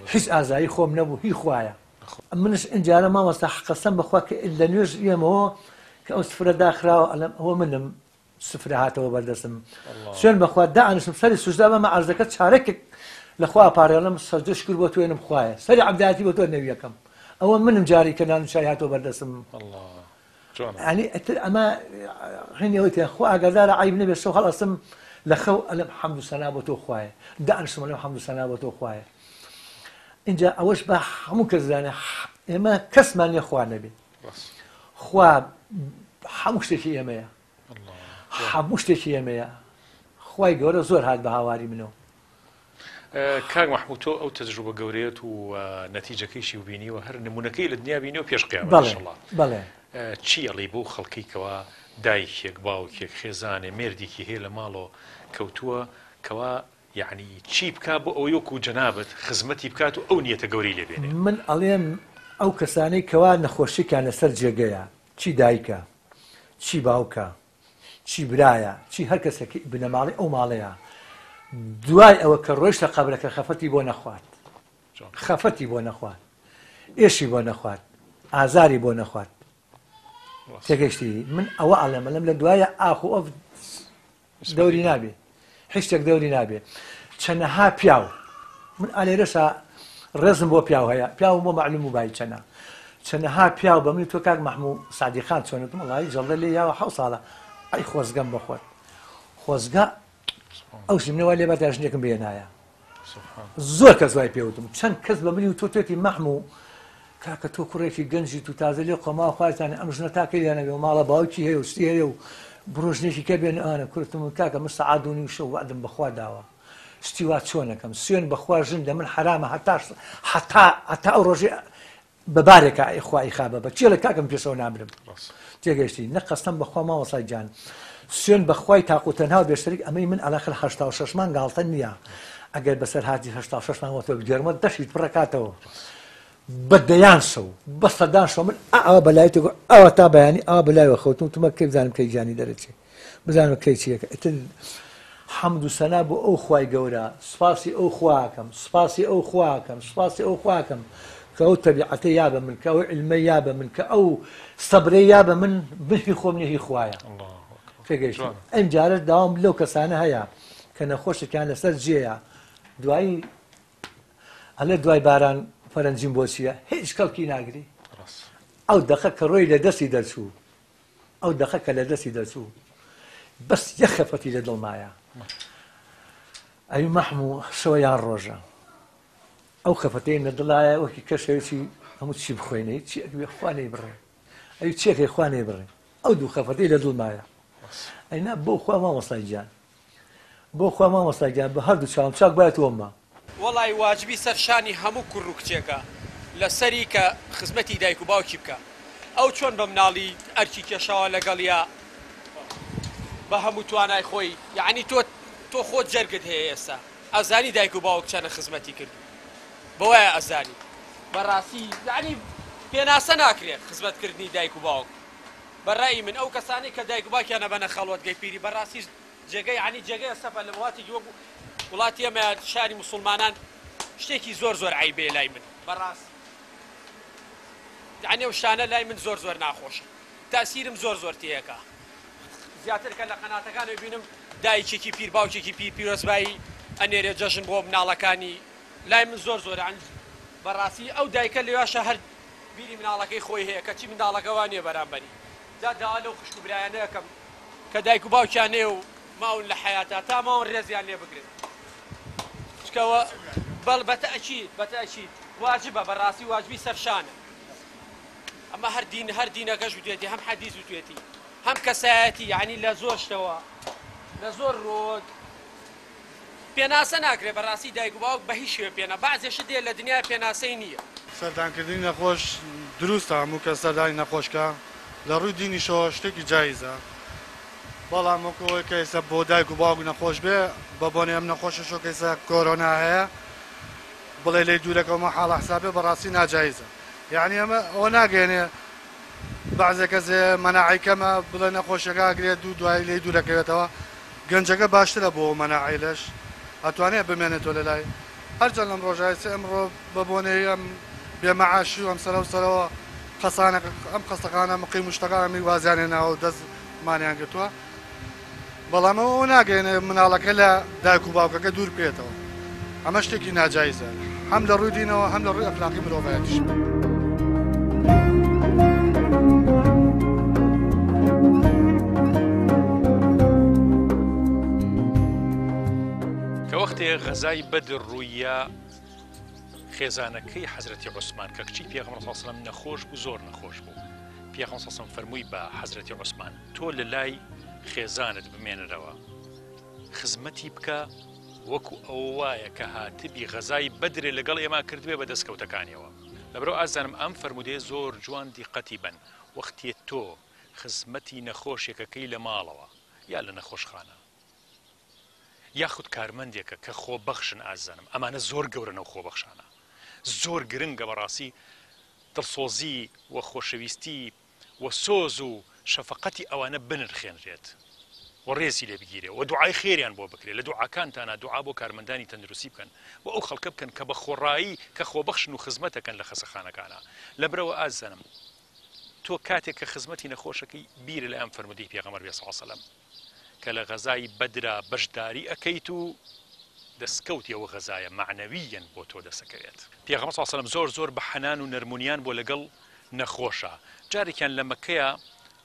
هیچ ئازایی خۆم نەبوو هی خوایە منش ئینجارە مامۆستا قەسەم بەخوا کە لە نوێژ ئێمەوە کە ئەو سفرە داخراوە ئەلەم ئەوە منم سفرە هاتەوە بەردەستم سوێن بەخوا دانیشم سەری سوجدە بەمە عەرزەکە چارەکێک لەخوا پارێڵم سەجدە شکر بۆ توێنم خوایە سەری عەبدایەتی بۆ تۆ نەویەکەم ئەوە منم جاری کە نان و چای هاتەوە بەردەستم یعنی ئەتر ئەمە هەنی ئەوەی تێ خوا ئاگادارە عەیب نەبێت شەو هەڵئەستم لە خەو ئەلم حەمد و سەنا بۆ تۆ خوایە دانیشم ئەلم حەمد و سەنا بۆ تۆ خوایە اینجا ئەوەش بە هەموو کەس زانێ ئێمە کەسمان نیە خوا نەبێ خوا هەموو شتێکی ئێمەیە هەموو شتێکی ئێمەیە خوای گەورە زۆر هات بە هاواری منەوە. کاک مەحموود تۆ ئەو تەجروبە گەورەیەت و نەتیجەکەیشی و بینیوە هەر نمونەکەی لە دنیا بینیوە پێش قیامەت ئینشەڵا بەڵێ چی ئەڵێی بەو خەڵکەی کەوا دایکێک باوکێک خێزانێ مێردێکی هەیە لە ماڵەوە کەوتووە کەوا یەعنی چی بکا بۆ ئەوەی وەکو جەنابت خزمەتی بکات و ئەو نیەتە گەورەی لێ بێنێ؟ من ئەڵێم ئەو کەسانەی کەوا نەخۆشیکیان لەسەر جێگەیە چی دایکە چی باوکە چی برایە چی هەر کەسێکی بنەماڵەی ئەو ماڵەیە دوای ئەوە کە ڕۆیشتە قەبرەکە خەفەتی بۆ نەخوات خەفەتی بۆ نەخوات ئێشی بۆ نەخوات ئازاری بۆ نەخوات تێگەشتی من ئەوە ئەڵێم ئەڵێم لە دوایە ئاخ و ئۆف دەوری نابێ هیچ شتێک دەوری نابێ چەنەها پیاو من ئالێرەشا ڕێزم بۆ پیاو هەیە پیاوم بۆ معلوم و بای چەنە چەنەها پیاو بە منی تۆ کاک مەحموو سعدی خان چۆنتم وڵی جەڵدە لێ یاوە حەو ساڵە ئەی خۆزگەم بەخۆت خۆزگە ئەو ژنەوە لێ بەتا ژنێکم بێنایە زۆر کەس وای پێ وتم چەند کەس بە منی وتووە توێتی مەحموو کاکە تۆ کوڕێکی گەنجی تو تازە لێ قۆما خوازانە ئەم ژنە تاکەی لێنەبێ و ماڵە باوکی هەیە و شتی هەیە و بڕۆ ژنێکی کە بێن ئەوانە کورتم و کاکە من سەعات دوو نیو شەو وەعدم بەخوا داوە شتی وا چۆنەکەم سوێن بەخوا ژن لە من حەرامە هەتا هەتا هەتا ئەو ڕۆژێ بە بارێکا ئەی خوا ئیخا بە بە کێڵێ کاکە من پێشەوە نامرم تێگەیشتی نە قەستەم بەخوا مامۆستا گیان سوێن بەخوای تاق و تەنها و بێشەریک ئەمەی من ئەلاخر 86 مان گاڵتە نییە ئەگەر بەسەر هاتی 86 مان وەتۆ بگێڕمە دەشیت پڕەکاتەوە بە دەیان شەو بە سەدان شەو من ئەوە بەلای تۆ ئەوە تا بەیانی ئەوە بەلایەوە خەوتم وتمە کەی بزانم کەی گیانی دەرەچێ بزانم کەی چیەکە ئیتر حەمد و سەنا بۆ ئەو خوای گەورە سوپاسی ئەو خواکەم سوپاسی ئەو خواکەم سوپاسی ئەو خواکەم کە ئەو تەبیعەتە یا بە من کە ئەو علمە یا بە من کە ئەو سەبرەی یا بە من من هی خۆم نیە هی خوایە تێگەیشتی ئەم جارە داوام لەو کەسانە هەیە کە نەخۆشێکیان لەسەر جێیە دوایی ئەلێ دوای باران فەرەنجیم بۆ چییە هیچ کەڵکی ناگری ئەو دەقە کە ڕۆی لە دەستی دەرچوو ئەو دەقە کە لە دەستی دەرچوو بەس یەک خەفەتی لە دڵمایە ئەی مەحموو شەوە یان ڕۆژە ئەو خەفەتەی لە دڵایە وەکی کەشێکی هەموو چی بخوێنەی چی ئەگوێ خوانەی بڕێ ئەی چێکەی خوانەی بڕێ ئەو دوو خەفەتەی لە دڵمایە ئەینا بۆ خوا مامۆستای گیان بۆ خوا مامۆستا گیان بە هەردوو چاوم چاک بایە تۆ مە. وەڵای واجبی سەر شانی هەموو کوڕ و کچێکە لە سەری کە خزمەتی دایک و باوکی بکا ئەو چۆن بە مناڵی ئەرکی کێشاوە لەگەڵیا بە هەموو توانای خۆی یەعنی تۆ تۆ خۆت جەرگت هەیە ئێستا ئەزانی دایک و باوک چەنە خزمەتی کردوو بەوایە ئەزانی بەڕاستی یەعنی پێناسە ناکرێ خزمەت کردنی دایک و باوک بە ڕەئی من ئەو کەسانەی کە دایک و باوکیان ئەبەنە خەڵوەتگەی پیری بەڕاستی جێگەی یانی جێگەی ئەسەفە لە وڵاتێکی وەکو وڵاتی ئێمە شاری موسوڵمانان شتێکی زۆر زۆر عەیبەیە لای من بەڕاستی یانی ئەو شتانە لای من زۆر زۆر ناخۆشە تاسیرم زۆر زۆر تێیەکا زیاتر کە لە قەناتەکان بینم دایکێکی پیر باوکێکی پیر پیرۆزبایی ئەنێرێ جەژن بۆ مناڵەکانی لای من زۆر زۆر یانی بەڕاستی ئەو دایکە لەوێشە هەر. بیری مناڵەکەی خۆی هەیە کەچی منداڵەکە وا نییە بەرامبەری. جا داوا لەو خوشک و برایانە ئەکەم کە دایک و باوکیان هەیە و ماون لە حەیاتا تا ماون ڕێزیان لێ بگرن چکە وە بەڵ بە تەئکید بە تەئکید واجبە بەڕاستی واجبی سەر شانە ئەمە هەر دین هەر دینەکەش وتێتی هەم حەدیس وتێتی هەم کەسایەتی یعنی لە زۆر شتەوە لە زۆر ڕۆ پێناسە ناکرێ بەڕاستی دایک و باوک بە هیچ شێوە پێنا بەعزێ شت هەیە لە دنیا پێناسەی نییە. سەردانکردنی نەخۆش دروستە هەموو کەس سەردانی نەخۆش کا لە ڕووی دینیشەوە شتێکی جایزە بەڵام وەکو ئەوەی کە ئێستا بۆ دایک و باوک نەخۆش بێ بە بۆنەی ئەم نەخۆشەشەوە کە ئێستا کۆرۆنا هەیە بڵێ لێی دوورەکەومە حاڵە حسابێ بەڕاستی ناجایزە یعنی ئەمە ئەوە ناگەیەنێ بەعزێ کەسێ مەناعەی کەمە بڵێ نەخۆشیەکە ئەگرێت دوو دوایی لێی دوورەکەوێتەوە گەنجەکە باشترە بۆ مەناعەی لەش ئەتوانێ بمێنێتەوە لەلای هەرچەند لەم ڕۆژە ئێستا ئەمڕۆ بە بۆنەی ئەم بێ مەعاشی و ئەم سەرەو سەرەوە خەسانە ئەم خەستەخانە مقیم و شتەکان ئەمی وازیان هێناوە و دەست مانیان گرتووە بەڵام ئەوە ئەوە ناگەیەنێ مناڵەکە لە دایک و باوکەکە دوور بکەوێتەوە ئەمە شتێکی ناجایزە هەم لە ڕووی دینەوە هەم لە ڕووی ئەخلاقی مرۆڤایەتیش. کە وەختێ غەزای بەدر ڕووییا خێزانەکەی حەزرەتی عوسمان کە کچی پێغەمبەر صلی الله علیه و سلم نەخۆش بوو زۆر نەخۆش بوو پێغەمبەر صلی الله علیه و سلم فەرمووی بە حەزرەتی عوسمان تۆ لە لای خێزانت بمێنەرەوە خزمەتی بکە وەکو ئەوە وایە کە هاتبی غەزای بەدرێ لەگەڵ ئێمە کردبێ بە دەستکەوتەکانیەوە لەبەرئەوە ئازیزانم ئەم فەرموودەیە زۆر جوان دیقەتی بەن وەختێ تۆ خزمەتی نەخۆشێکەکەی لە ماڵەوە یا لە نەخۆشخانە یاخود کارمەندێکە کە خۆبەخشن ئازیزانم ئەمانە زۆر گەورەن ئەو خۆبەخشانە زۆر گرنگە بەڕاستی دڵسۆزی و خۆشەویستی و سۆز و شەفەقەتی ئەوانە بنرخێنرێت و ڕێزی لێ بگیرێ و دوعای خێریان بۆ بکرێ لە دوعاکانتانا دوعا بۆ کارمەندانی تەندروستی بکەن بۆ ئەو خەڵکە بکەن کە بە خۆڕایی کە خۆبەخشن و خزمەتەکەن لە خەسەخانەکانا لەبرەوە ئازیزانم تۆ کاتێک کە خزمەتی نەخۆشەکەی بیرە لە ئەم فەرموودەی پێغەمبەر بێ صلی اللە علیە وسلم کە لە غەزای بەدرا بەشداری ئەکەیت و دەسکەوتی ئەو غەزایە مەعنەوییەن بۆ تۆ دەسەکەوێت. پێغەمبەر صلی اللە علیە وسلم زۆر زۆر بە حەنان و نەرمونیان بووە لەگەڵ نەخۆشا، جارێکیان لە مەککەیا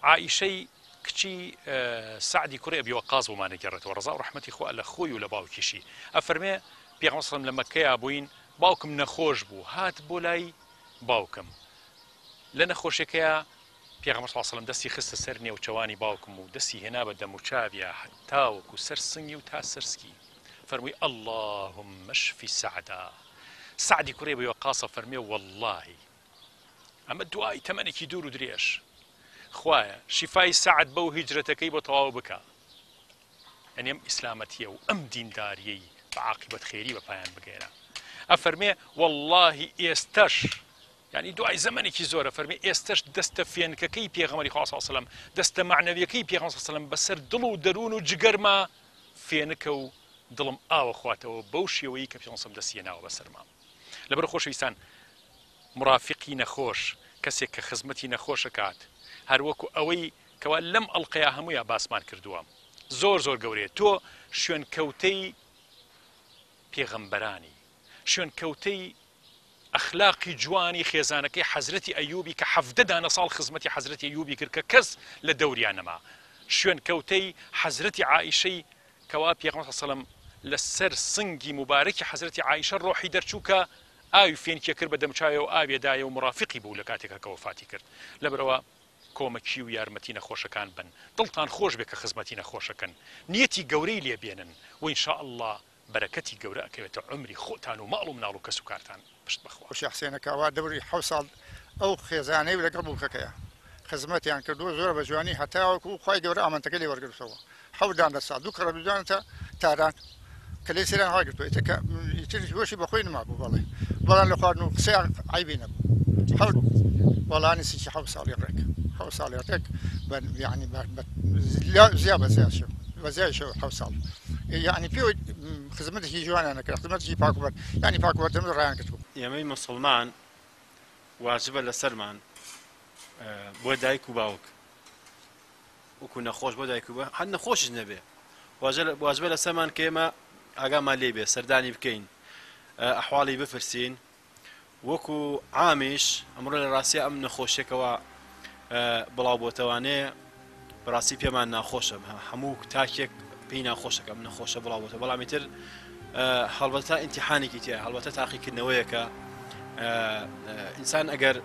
عائیشەی کچی سەعدی کوڕی ئەبی وەقاص بۆمان ئەگێڕێتەوە ڕەزا و ڕەحمەتی خوا لە خۆی و لە باوکیشی ئەفەرمێ، پێغەمبەر صلی اللە علیە وسلم لە مەککەیا بووین باوکم نەخۆش بوو هات بۆ لای باوکم لە نەخۆشیەکەیا پێغەمبەر صلی اللە علیە وسلم دەستی خستە سەر نێوچەوانی باوکم و دەستی هێنا بە دەموچاویا هەتاوەکو سەر سنگی و تا سەر سکی فەرمووی اللهم اشف سعدا سەعدی کوڕی ئەبی وەقاصە فەرمووی واللهی ئەمە دوای تەمەنێکی دوور و درێژ خوایە شیفای سەعد بەو هیجرەتەکەی بۆ تەواو بکە یعنی ئەم ئیسلامەتیە و ئەم دینداریەی بە عاقبەت خێری بە پایان بگەێنە ئەفەرمێ واللهی ئێستەش یانی دوای زەمەنێکی زۆرە فەرمی ئێستەش دەستە فێنکەکەی پێغەمبەری خوا صلی سلام دەستە مەعنەویەکەی پێغەمبەر صلی سلام بەسەر دڵ و دەروون و جگەرما فێنکە و دڵم ئاوە خواتەوە بەو شێوەیە کە پێغەمبەر دەستی هێناوە بەسەرما لەبەر خۆشەویستان مرافقی نەخۆش کەسێک کە خزمەتی نەخۆشەکات هەروەکو ئەوەی کەوا لەم ئەڵلقەیە هەموویا باسمان کردووە زۆر زۆر گەورەیە تۆ شوێنکەوتەی پێغەمبەرانی شوێنکەوتەی ئەخلاقی جوانی خێزانەکەی حەزرەتی ئەیوبی کە 17 دانە ساڵ خزمەتی حەزرەتی ئەیوبی کرد کە کەس لە دەوریا نەما شوێنکەوتەی حەزرەتی عائیشەی کەوا پێغەمبەر صلی الله علیه و سلم لەسەر سنگی موبارەکی حەزرەتی عائیشە ڕۆحی دەرچوو کە ئاوی فێنکیە کرد بە دەموچاوێ و ئاوێ دایە و مرافقی بوو لە کاتێکا کە وەفاتی کرد لەبەرئەوە کۆمەکی و یارمەتی نەخۆشەکان بن دڵتان خۆش بێ کە خزمەتی نەخۆشەکەن نیەتی گەورەی لێ بێنن و ان شاء اللە بەرەکەتی گەورە ئەکەوێتە عومری خۆتان و ماڵ و مناڵ و کەس و کارتان پشت بەخوا. خوشی حسێنە کاوە دەوری حەوت ساڵ ئەو خێزانەی و لەگەڵ بووکەکەیا خزمەتیان کردووە زۆر بە جوانی هەتاوەکو خوای گەورە ئامانتەکەی لێ وەرگرتەوە حەوت دانە ساڵ دوو کڕە دوودانەتە تاران کە لێ سێران هەڵگرتووە ئیتر کە ئیتر هۆشی بەخۆی نمابوو بەڵێ بەڵام لە خواردن و قسەیان عەیبی نەبوو حەوت وەڵا نزیکی حەوت ساڵی ڕێک حەوت ساڵی ڕێک بە یعنی بە زیا بە زیاشەوە بە زیایشەوە حەوت ساڵ یعنی پێوەی خزمەتێکی جوانیان نەکرد خزمەتێکی پاک و بەر یعنی پاک و بەردەم ڕایان گرتبوو. ئێمەی موسڵمان واجبە لەسەرمان بۆ دایک و باوک وەکو نەخۆش بۆ دایک و هەر نەخۆشیش نەبێ واجبە لەسەرمان کە ئێمە ئاگامان لێ بێ سەردانی بکەین ئەحواڵی بپرسین وەکو عامیش ئەمڕۆ لە ڕاستیا ئەم نەخۆشیەکەوە بڵاو بۆتەوانێ بەڕاستی پێمان ناخۆشە هەموو تاکێک پێی ناخۆشە کە ئەم نەخۆشە بڵاو بۆتە بەڵام ئیتر هەڵبەتە ئیمتیحانێکی تیا هەڵبەتە تاقیکردنەوەیەکە ئینسان ئەگەر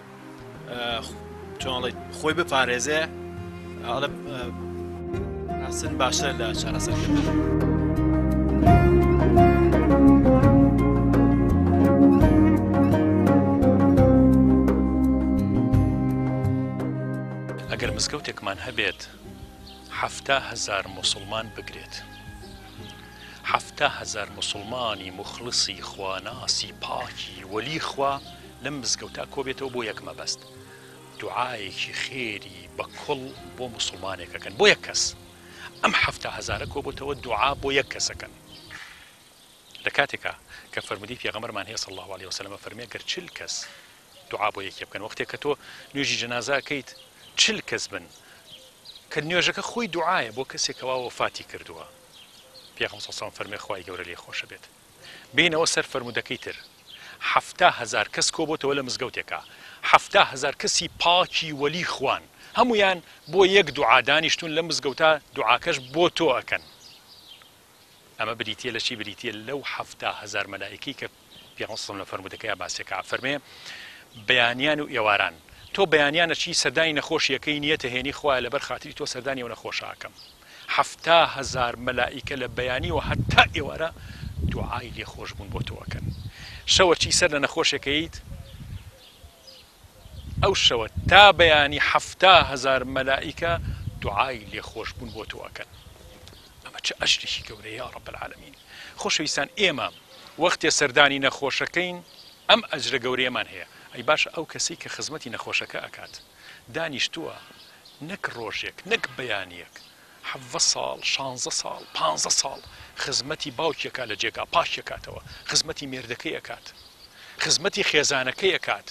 چۆنڵێ خۆی بپارێزێ ئەڵێ ئاسن باشترە لە چارەسەرکردن. ئەگەر مزگەوتێکمان هەبێت 70هزار موسڵمان بگرێت 70هزار موسڵمانی موخڵسی خواناسی پاکی وەلی خوا لەم مزگەوتە کۆبێتەوە بۆ یەک مەبەست دوعایەکی خێری بە کوڵ بۆ موسڵمانێک ئەکەن بۆ یەک کەس ئەم 70 هەزارە کۆبۆتەوە دوعا بۆ یەک کەس ئەکەن لە کاتێکا کە فەرموودەی پێغەمبەرمان هەیە صلی اللە علیە وسلم ئەفەرمێ گەر 40 کەس دوعا بۆ یەکێ بکەن وەختێک کە تۆ نوێژی جەنازە ئەکەیت 40 کەس بن کە نوێژەکە خۆی دوعایە بۆ کەسێک کەوا وەفاتی کردووە پێغەمبەر صلی اللە علیە وسلم فەرمێ خوای گەورە لێی خۆشە بێت بێینەوە سەر فەرموودەکەی تر، 70 هەزار کەس کۆبۆتەوە لە مزگەوتێکا، 70 هەزار کەسی پاکی وەلی خوان، هەموویان بۆ یەک دوعا دانیشتوون لەم مزگەوتە، دوعاکەش بۆ تۆ ئەکەن. ئەمە بریتیە لە چی؟ بریتیە لەو 70 هەزار مەلائیکەی کە پێغەمبەر صلی اللە علیە و سلم لە فەرموودەکەیا باسی ئەکا، ئەفەرمێ، بەیانیان و ئێواران، تۆ بەیانیان ئەچی سەردانی نەخۆشی ئەکەی، نیەت ئەهێنی خوایە لەبەر خاتری تۆ سەردانی ئەو نەخۆشە ئەکەم. 70 هەزار مەلائیکە لە بەیانیەوە هەتا ئێوارە دوعای لێخۆشبوون بۆ تۆ ئەکەن. شەوە چی سەر لە نەخۆشێک ئەیت ئەو شەوە تا بەیانی 70 هەزار مەلائیکە دوعای لێخۆشبوون بۆ تۆ ئەکەن. ئەمە چ ئەجرێکی گەورەیە یا رب العالمین. خۆشەویستان ئێمە وەختێ سەردانی نەخۆشەکەین ئەم ئەجرە گەورەیەمان هەیە. ئەی باشە ئەو کەسەی کە خزمەتی نەخۆشەکە ئەکات دانیشتووە نەک ڕۆژێک، نەک بەیانییەک، 17 ساڵ، شانزە ساڵ، پانزە ساڵ خزمەتی باوکی ئەکات لە جێگا پاکی ئەکاتەوە، خزمەتی مێردەکەی ئەکات، خزمەتی خێزانەکەی ئەکات.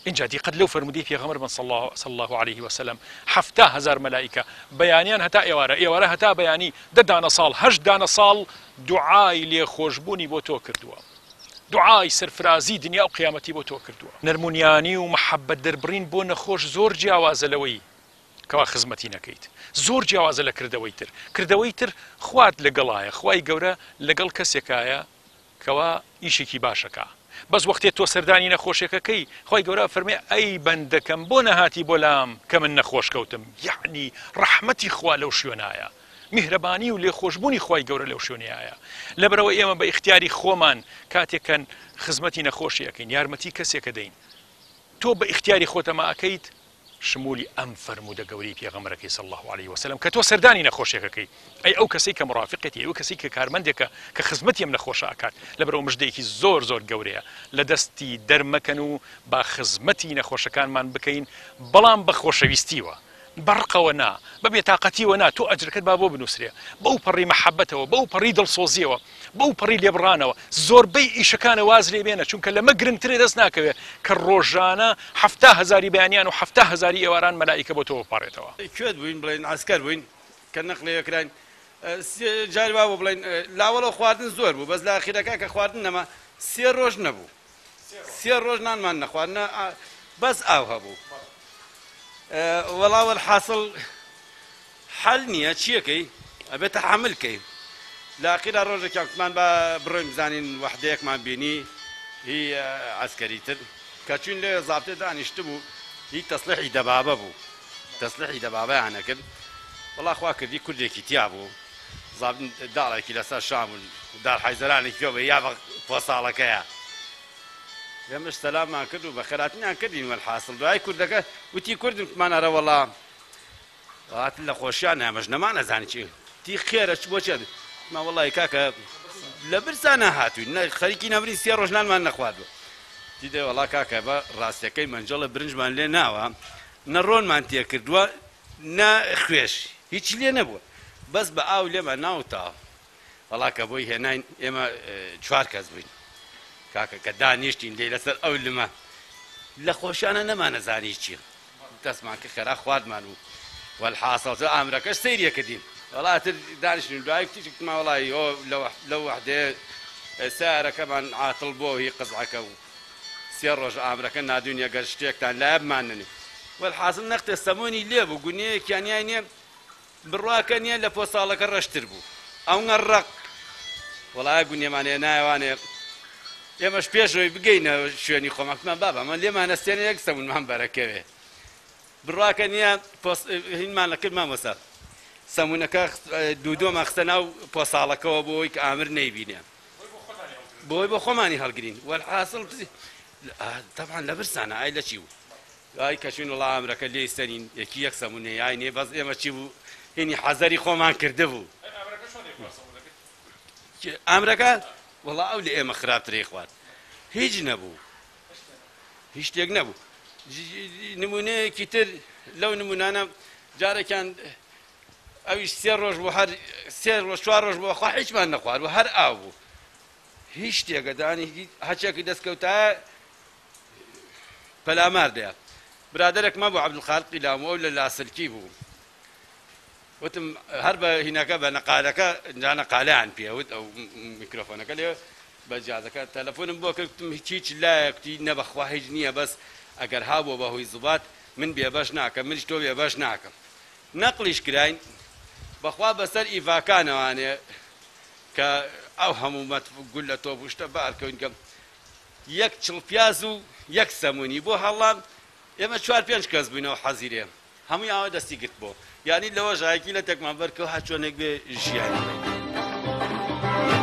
ئینجا دیقەت لەو فەرموودەی پێغەمبەر بن صلی اللە علیه وسلم، 70 هەزار مەلائیکە بەیانیان هەتا ئێوارە، ئێوارە هەتا بەیانی، دە دانە ساڵ، هەشت دانە ساڵ دوعای لێخۆشبوونی بۆ تۆ کردووە. دوعای سەرفرازی دنیا و قیامەتی بۆ تۆ کردووە. نەرمونیانی و مەحەبەت دەربڕین بۆ نەخۆش زۆر جیاوازە لەوەی کەوا خزمەتی نەکەیت، زۆر جیاوازە لە کردەوەی تر، کردەوەی تر خوات لەگەڵایە، خوای گەورە لەگەڵ کەسێکایە کەوا ئیشێکی باش ئەکا، بەس وەختێ تۆ سەردانی نەخۆشێک ئەکەی خوای گەورە ئەفەرمێ ئەی بەندەکەم بۆ نەهاتی بۆ لام کە من نەخۆش کەوتم، یەعنی ڕەحمەتی خوا لەو شوێنایە. میهرەبانی و لێخۆشبوونی خوای گەورە لەو شوێنەیایە. لەبەرئەوە ئێمە بە ئیختیاری خۆمان کاتێک کە خزمەتی نەخۆشی ئەکەین، یارمەتی کەسێک ئەدەین، تۆ بە ئیختیاری خۆت ئەمە ئەکەیت، شمولی ئەم فەرموودە گەورەی پێغەمبەرەکەی صلی اللە علیە وسلم کە تۆ سەردانی نەخۆشێک ئەکەی، ئەی ئەو کەسەی کە مڕافقێتی، ئەی ئەو کەسەی کە کارمەندێکە کە خزمەتی ئەم نەخۆشە ئەکات، لەبەرئەوە مژدەیەکی زۆر زۆر گەورەیە، لە دەستی دەرمەکەن و با خزمەتی نەخۆشەکانمان بکەین، بەڵام بە خۆشەویستیوە. بە ڕقەوە نا، بە بێتاقەتیەوە نا، تۆ ئەجرەکەت با بۆ بنووسرێ، بەو پەڕی مەحەبەتەوە، بەو پەڕی دڵسۆزیەوە، بەو پەڕی لێبڕانەوە، زۆربەی ئیشەکانە واز لێ بێنە، چونکە لەمە گرنگترێ دەست ناکەوێ کە ڕۆژانە 70 هەزاری بەیانیان و 70 هەزاری ئێواران مەلائیکە بۆ تۆ بپاڕێتەوە. کوێت بووین بڵێین عەسکەر بووین کە نەقلێ کراین جاری وا بوو بڵێین لاوەڵە خواردن زۆر بوو بەس لە ئاخیرەکە کە خواردن نەما سێ ڕۆژ نەبوو سێ ڕۆژ نانمان نەخوارد نە بەس ئاو هەبوو وەڵا وەلحاسڵ حەل نییە چیەکەی ئەبێت تەحەمل کەی لە ئاخیرا ڕۆژێکیان کوتمان با بڕۆین بزانین وەحدەیەکمان بینی هی عەسکەری تر کە چوین لێ زابتێ دانیشتبوو هی تەسلیحی دەبابە بوو تەسلیحی دەبابەیان ئەکرد وەڵا خوا کردی کوردێکی تیا بوو زابت داڵێکی لەسەر شان بوو دار حەیزەرانێکی پێ بوو یا بە پۆساڵەکەیە ئێمەش سەلاممان کرد و بەخێرهاتنیان کردین وەلحاسڵ دوای کوردەکە وتی کوردن کوتمان ئەرە وەڵا هاتن لە خۆشیان ئێمەش نەمانەزانی چی تی خێرە چ بۆ چێ کوتمان وەڵی کاکە لە برسا نەهاتوین نە خەریکی نەمرین سێ ڕۆژ نانمان نەخواردووە تی دەی وەڵا کاکە بە ڕاستیەکەی مەنجەڵە برنجمان لێ ناوە نە ڕۆنمان تێکردووە نە خوێش هیچی لێ نەبووە بەس بە ئاو لێمان ناو تا وەڵا کە بۆی هێناین ئێمە چوار کەس بووین کاکە کە دانیشتین لێی لەسەر ئەو لمە لە خۆشیانە نەمانەزانی چیە دەستمان کرد خێرا خواردمان و وەلحاسڵ ئامرەکەش سەیریە کردین وەڵا تر دانیشتین دوای کوتی کوتمان وەڵی ئەو لەو وەحدەیە. سەیارەکەمان عاتڵ بۆ هی قزعەکە و سێ ڕۆژ ئامرەکە نادوینە گەر شتێکتان لایە بماننێ. وەلحاسڵ نەختێ سەمونی لێ بوو گونیەیەکیان یای نیە بڕواکە نیە لە پۆساڵەکە ڕەشتر بوو ئەونە ڕەق وەڵا گونیەمان هێنایەوانێ ئێمەش پێشەوەی بگەینە شوێنی خۆمان کوتمان بابا ئەمە لێمان ئەستێنێ یەک سەمونمان بەرەکەوێ بڕواکە نیە هینمان لەکرد مامۆستا سەمونەکە دوو دوومان خستە ناو پۆساڵەکەوە بۆ ئەوەی کە ئامر نەیبینێ بۆی بۆ خۆمانی هەڵگرین وەلحاسڵ تەبعەن لە برسانە ئای لە چی بوو ئای کە چوین وەڵا ئامرەکە لێی سەنین یەکی یەک سەمونێ یای نێ بەس ئێمە چی بوو هینی حەزەری خۆمان کردبوو ئامرەکە وەڵا ئەو لە ئێمە خراپترەی خوارد هیچ نەبوو هیچ شتێک نەبوو نمونەیەکی تر لەو نمونانە جارێکیان ئەویش سێ ڕۆژ بوو هەر سێ ڕۆژ چوار ڕۆژ بوو خوا هیچمان نەخوارد و هەر ئاو بوو هیچ شتێکە دانی هەچێکی دەستکەوتایە پەلامار دەیا برادەرێک مابوو عەبدولخالقی لام ئەو لە لاسلکی بوو وتم هەر بە هینەکە بە نەقالەکە جا نەقالەیان پێ وت ئەو میکرۆفۆنەکە لێ بە جازەکە تەلەفۆنم بۆ کرد وتم هیچ هیچ لایەک کوتی نە بەخوا هیچ نییە بەس ئەگەر هابووە بە هۆی زوبات من بێبەش ناکەم منیش تۆ بێبەش ناکەم نەقلیش کراین بەخوا بەسەر ئیڤاکانەوانێ کە ئەو هەموو مەتف گوللە تۆپ و شتە بارکەوین کە یەک چڵپیاز و یەک سەمونی بۆ هەڵام ئێمە چوار پێنج کەس بووینەوە حەزیرێ هەمووی ئاوا دەستی گرت بۆ یانی لەوە ژایەکی لە تەکمان بەرکەوە هەر چۆنێک بێ ژیانی بین.